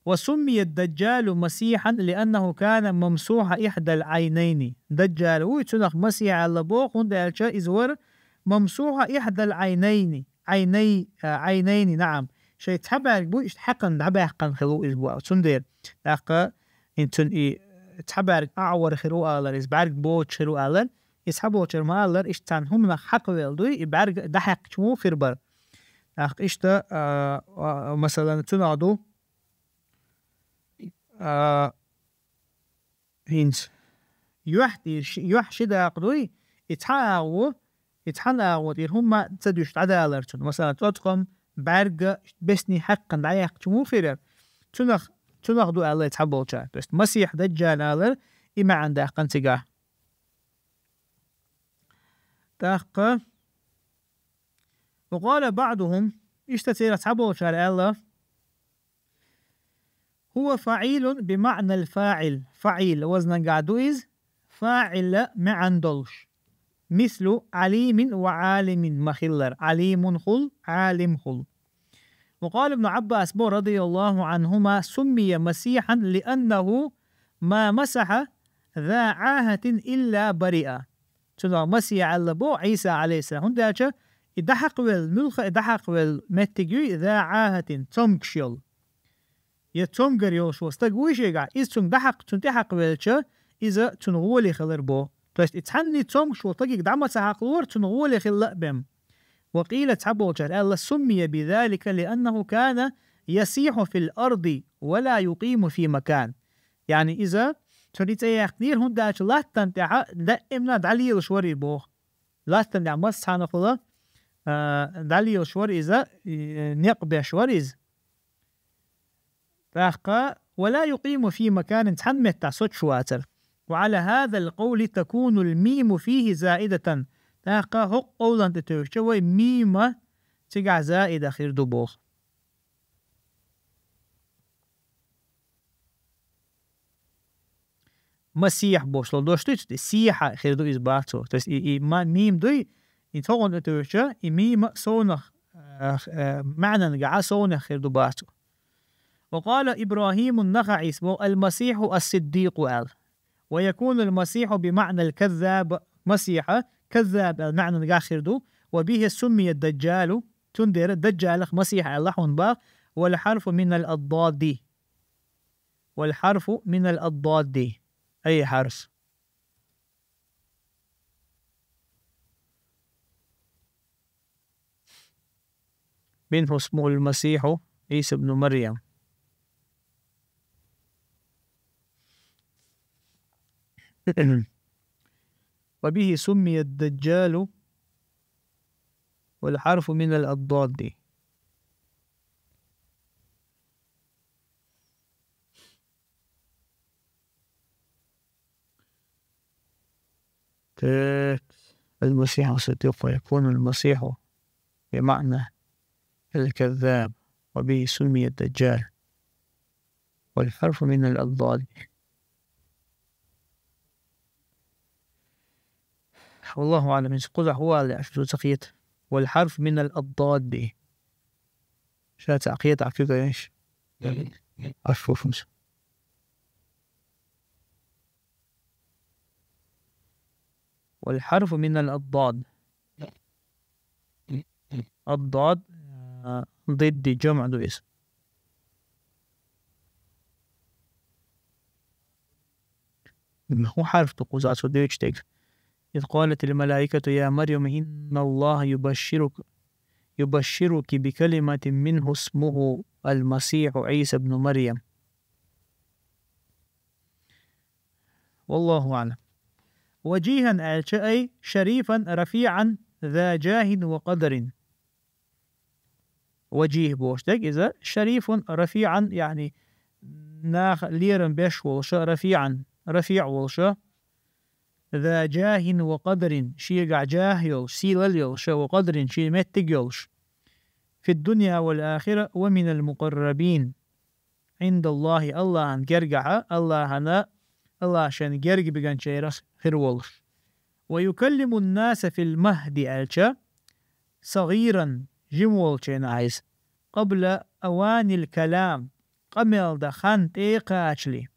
«Ва суммия даджалу масихьан лианнаху кана мамсухьа ихьдал Ӏайнайни». Даджал вуй, цунах масихь аьлла боху, хӀунда аьлча иза вара мамсухьа ихьдал Ӏайнайни. Ӏайнай-, а, Ӏайнайни, наам. Шайн цхьа бӀаьрг бу, иштта хьаькхна дӀабаьккхина хилла ву иза боху. Цундела, тӀаккха, хӀинца цунна и цхьа бӀаьрг Ӏавар хир ву алар, иза бӀаьрг боцуш хир ву алар, иза цхьаболчара ма аллара, иштта цхьана хӀуманах хьакхавелла дуй, и бӀаьрг дӀахьаькхча муха хир бара. ТӀаккха иштта, а, а, масалан, цунах ду, а, хӀинца юьхь тӀера ши-, юьхь ши дакъа дуй, и цхьа агӀо, и цхьана агӀо тӀера хӀумма ца дуьсуш дӀадалар цунна. Масалан, цӀоцкъам, бӀаьрга, бесни хьаькхна дӀаяьккхча муха хир яра? Цунах, цунах ду аьлла и цхьаболчара. То есть масихь даджал алар, и маьӀна даьккхина цигахь. ТӀаккха, ва къала баъдухум, иштта церан цхьаболчара аьлла: «Хува фаъилун би маънал фаъил». Фаъил вазнангахь ду иза, фаъила маьӀна долуш. Мислу Ӏалимин ва Ӏалимин ма-хиллара, Ӏалимун хул, Ӏалим хул. Ва къала Ибну Ӏаббас бо, радияллаху Ӏанхума: «Суммия масихьан лианнаху ма масахьа за Ӏахатин илла бариа». Цунах масихь аьлла бо Ӏийса, алейхиссалам, хӀунда аьлча и дӀахьакхавелла, муьлхха и дӀахьакхавелла меттиг юй, за Ӏахатин, цомгуш йолу. Я цомгар йолуш волу стаг вуй шегахь, иза цунга дӀахьакх-, цунна тӀехьакхавелча, иза цунна гӀоле хилар бо. То есть и цхьанний цомгуш волу стагиг дӀа ма ца хьакхалора, цунна гӀоле хилла а бен. Ва къийла, цхьаболчара аьлла: «Суммия би залика лианнаху кана ясихьу фил арди ва ла юкъиму фи макан». Яъни иза, цунна и цӀе яьккхинера, хӀунда аьлча латтана тӀехьа даимна дӀалелаш вара и боху. Латтана тӀехь массанхула, а, дӀалелаш вара иза, и, некъ беш вара иза. ТӀаккха: «Ва ла юкъиму фи маканин», цхьана меттахь соцуш вацара. «Ва Ӏала хазал къовли такунул миму фихи заидатан». ТӀаккха хӀокху къовлан тӀе тевжча вай мима цигахь заида хир ду боху. Масихь бохуш долу дош дуй цу тӀе, сихьа хир ду иза бах цо. То есть и, и ма-, мим дуй, и цхьа гӀунна тӀе тевжча, и мима совнах, а, а, маьӀнангахь совнах хир ду бах цо. Ва къала Ибрахимун Нахаъис боху: «Ал-Масихьу ас-Сиддикъу», аьлла. «Ва якунул Масихьу би маънал каззаб», Масихьа каззаб аьлла маьӀнангахь хир ду. «Ва бихи суммия Даджалу», цундела Даджалах Масихь аьлла хьуна бах. «Вал хьарфу минал аддадди». «Вал хьарфу минал аддадди». Ай хьарф. «Минху исмухул Масихьу Ӏийса ибну Марьям». «Ва бихи суммия Даджалу, вал хьарфу минал аддадди». Так. «Ал-Масихьу ас-Сиддикъ, ва якунул Масихьу би маъна ал-каззаб, ва бихи суммия Даджал, вал хьарфу минал аддадди». والله أعلم، إذا قزح هو اللي عشان سخيت. والحرف من الأضداد. شات عقيد عقيد إيش؟ عفو فمس. والحرف من الأضداد. الضاد، آه، ضد جمع دويس. هو حرف تقوز عصو ديوش تيك. إذ قالت الملائكة يا مريم إن الله يبشرك، يبشرك بكلمة منه اسمه المسيح عيسى ابن مريم. والله أعلم. وجيها ألشأي شريفا رفيعا ذا جاه وقدر. وجيه بوشتك إذا شريف رفيعا، يعني ناخ ليرن بيش ولشا رفيعا، رفيع ولشا. ذا جاه وقدر، شيقع جاه يولش، سيلل يولش، وقدر، شي متق يولش. في الدنيا والآخرة ومن المقربين عند الله، الله أن جرجع، الله أنا، الله شان جرج بيغان شيرخ خير ولش. ويكلم الناس في المهد ألشا صغيرا، جم ولشين عايز. قبل أوان الكلام، قميل دا خان تيقاتشلي.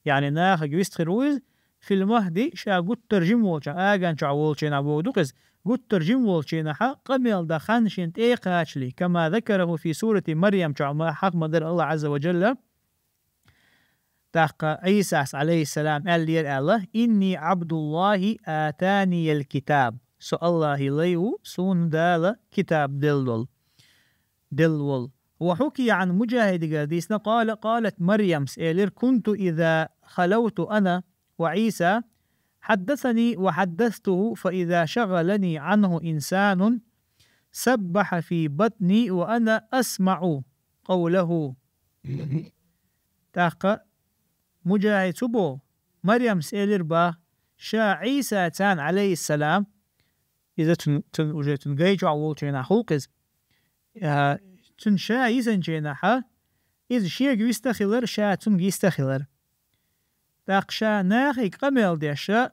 يعني ناخ جويست خيرويز في المهد شا قد ترجم ولشا، آغان شا ولشين عبو دقز، قد ترجم ولشين حا قميل دا خان شين تيقاتشلي، كما ذكره في سورة مريم، شا ما حق مدر الله عز وجل. تاقا عيسى عليه السلام قال لي الله: إني عبد الله آتاني الكتاب. سو الله ليو سون دال كتاب دلدل. دلول. وحكي عن مجاهد قال ديسنا قال: قالت مريم سئلر: كنت إذا خلوت أنا وعيسى حدثني وحدثته، فإذا شغلني عنه إنسان سبح في بطني وأنا أسمع قوله. تاقا مجاهد سبو مريم سئلر با شا عيسى تان عليه السلام. إذا تن، تن، وجه تن جاي جوا وولتين أخوقز. آه، تن شا يسن جينا حا. إذا شيء جويستخلر، شا تن جيستخلر. تاق شا ناخي قميل دي شا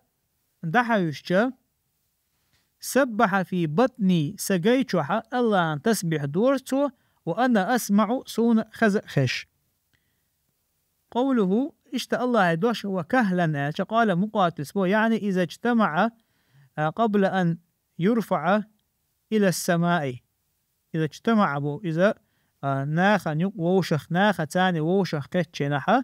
دحوشجا. سبح في بطني سجيتشوحا الله أن تسبح دورتو وأنا أسمع سون خزخش. قوله اشت الله دوش وكهلا، آه، قال مقاتل سبو، يعني إذا اجتمع، آه، قبل أن يرفع إلى السماء. إذا اجتمع بو، إذا، آه، ناخا نيو-، ووشخ ناخا تاني ووشخ كتشي نحا،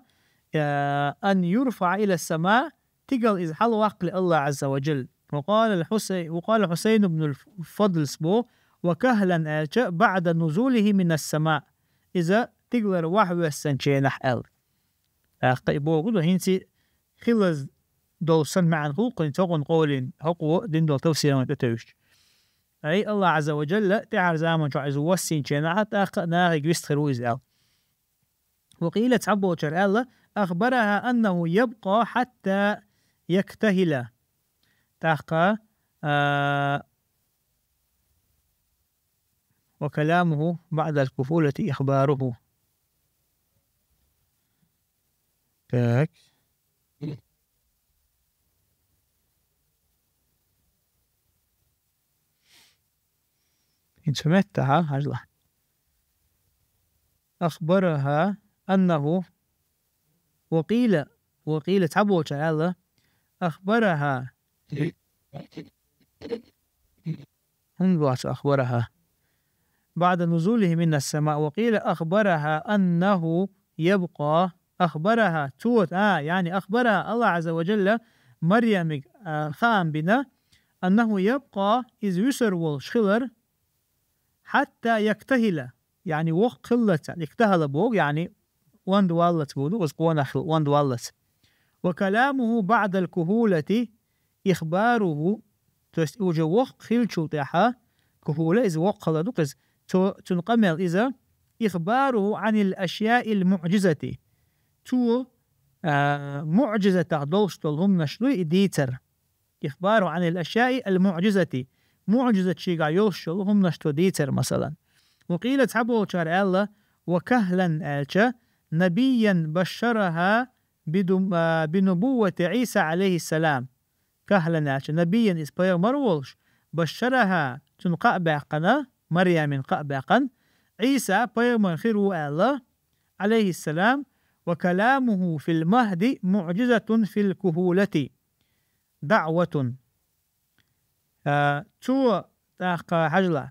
آه، أن يرفع إلى السماء، تقل إذا حل وقل الله عز وجل. وقال الحسين، وقال حسين بن الفضل سبو، وكهلا آلشا بعد نزوله من السماء. إذا تقل روح وسن شي نح ال. أخي بو قدو هنسي خلص دول سن معن خلقين تقن قولين حقو دين دول تفسيرا وتتوش. أي الله عز وجل تعر زامن شو عز وسين شينا حتى أخ-، ناغي قويست خرويز أو. وقيل تعبو شر الله أخبرها أنه يبقى حتى يكتهل. تاقا، آه، وكلامه بعد الكفولة إخباره. تاك. إن سمعتها، هجلة. أخبرها أنه وقيل، وقيل تعبو تعالى أخبرها. هم بواسو أخبرها. بعد نزوله من السماء، وقيل أخبرها أنه يبقى. أخبرها توت، آه، يعني أخبرها الله عز وجل مريم، آه، خام بنا أنه يبقى إذ يسر والشخلر حتى يكتهل، يعني وق خلت، اكتهل بوق، يعني وند والت بودو، وز قوانا خل-، وند والت. وكلامه بعد الكهولة إخباره، то есть уже وق خلچو تاحا، كهولة إذ وق خلدو قز، تو-، تنقمل إذا إخباره عن الأشياء المعجزة. تو، آه، معجزة تخدوش تلهم نشلو إديتر. إخباره عن الأشياء المعجزة. معجزة شيغا يوشل هم نشتو ديتر مثلًا. وقيل تعبو شار الله وكهلا آلشا نبيا بشرها بدم-، آه، بنبوة عيسى عليه السلام. كهلا аьлча, نبيا иза пайхамар волаш, بشرها цунна кхаъ баьккхина, Марьямина кхаъ баьккхина, Ӏийса пайхамар хир ву аьлла, عليه السلام, وكلامه في المهد معجزة في الكهولة دعوة. А, цо, тӀаккха хьажал,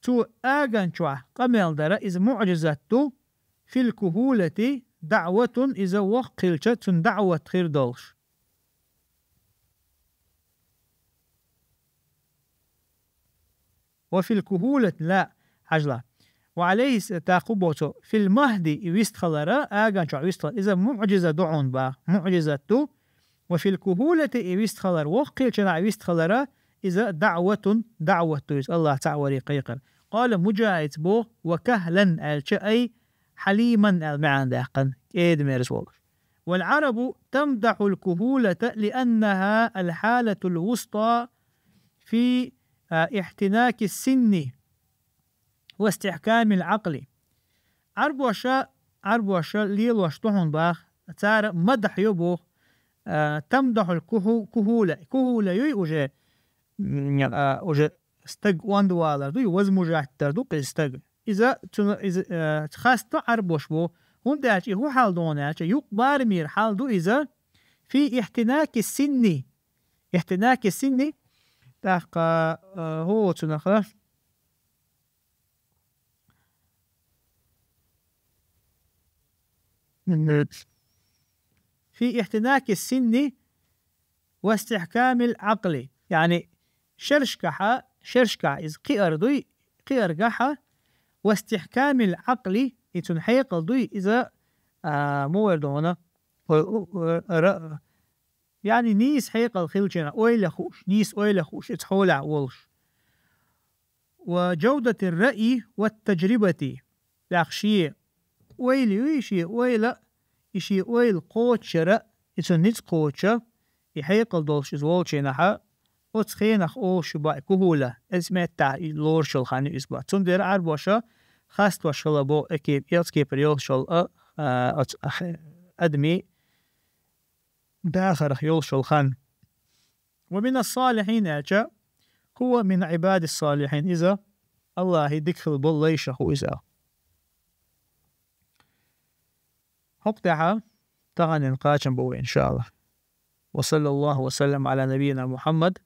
цо аган чохь къамел дар иза муӀжизат ду, في الكهولة دعوة, иза воккха хилча цунна даӀват хир долуш. وفي الكهولة, لا, хьажал. وعليه الس-, тӀаккха боху цо, في المهد, и вистхилар, аган чохь вистхилар, иза муӀжиза ду хьуна боху, муӀжизат ду. وفي الكهولة, и вистхилар, воккха хилча вистхилар, иза دعوة, даӀват ду иза, АллахӀ цхьаъ варий кхайкхар. قال مجاهد боху, وكهلا аьлча, أي حليما аьлла маьӀна даьккхина, кӀеда-мерза волуш. والعرب تمدح الكهولة لأنها الحالة الوسطى في, а, احتناك السن واستحكام العقل. Ӏарбоша, Ӏарбоша лелош ду хьуна боху, цара мадахь йо боху, а, تمدح الكهو-, كهولة. Кухула юй уже, м, а, уже стаг онда валар ду, возмужать дар ду кхин стаг. Иза цуна, иза, а, хасто Ӏарбош бу. ХӀунда аьлча и хӀун хьал ду хьуна аьлча, юкъ барамера хьал ду иза, في احتناك السن. احتناك السن, тӀаккха, а, хӀун цунах, في احتناك السن واستحكام العقل. يعني, шершкахьа, шершкахь иза кхиар дуй, кхиаргахьа, واستحكام العقل, и цуьнан хьекъал дуй, иза, а, муха эр ду хьуна, ра-, يعني, нийса хьекъал хилча, ойла хууш, нийса ойла хууш, иза хьолехь волуш. وجودة الرأي والتجربة. ТӀаккха шен ойла юй, шен ойла, и шен ойла кхочушъяра, и цуьнан ницкъ кхочуша, и хьекъал долуш иза волчийнахьа, оцу хенахь олуш бу и кухула, иза меттахь и лоруш йолу хан ю иза бу. Цундела Ӏарбоша хастош хила бу, эки-, оцу кепара йолуш йолу, а, а, оцу, а, хе-, адамийн дахарх йолуш йолу хан. ومن الصالحين аьлча, هو من عباد الصالحين. Иза АллахӀан дика хила болу лайшах ву иза. ХӀокху тӀехь таханлерниг кхачам бу вай, иншааллахӀ. وصلى الله وسلم على نبينا محمد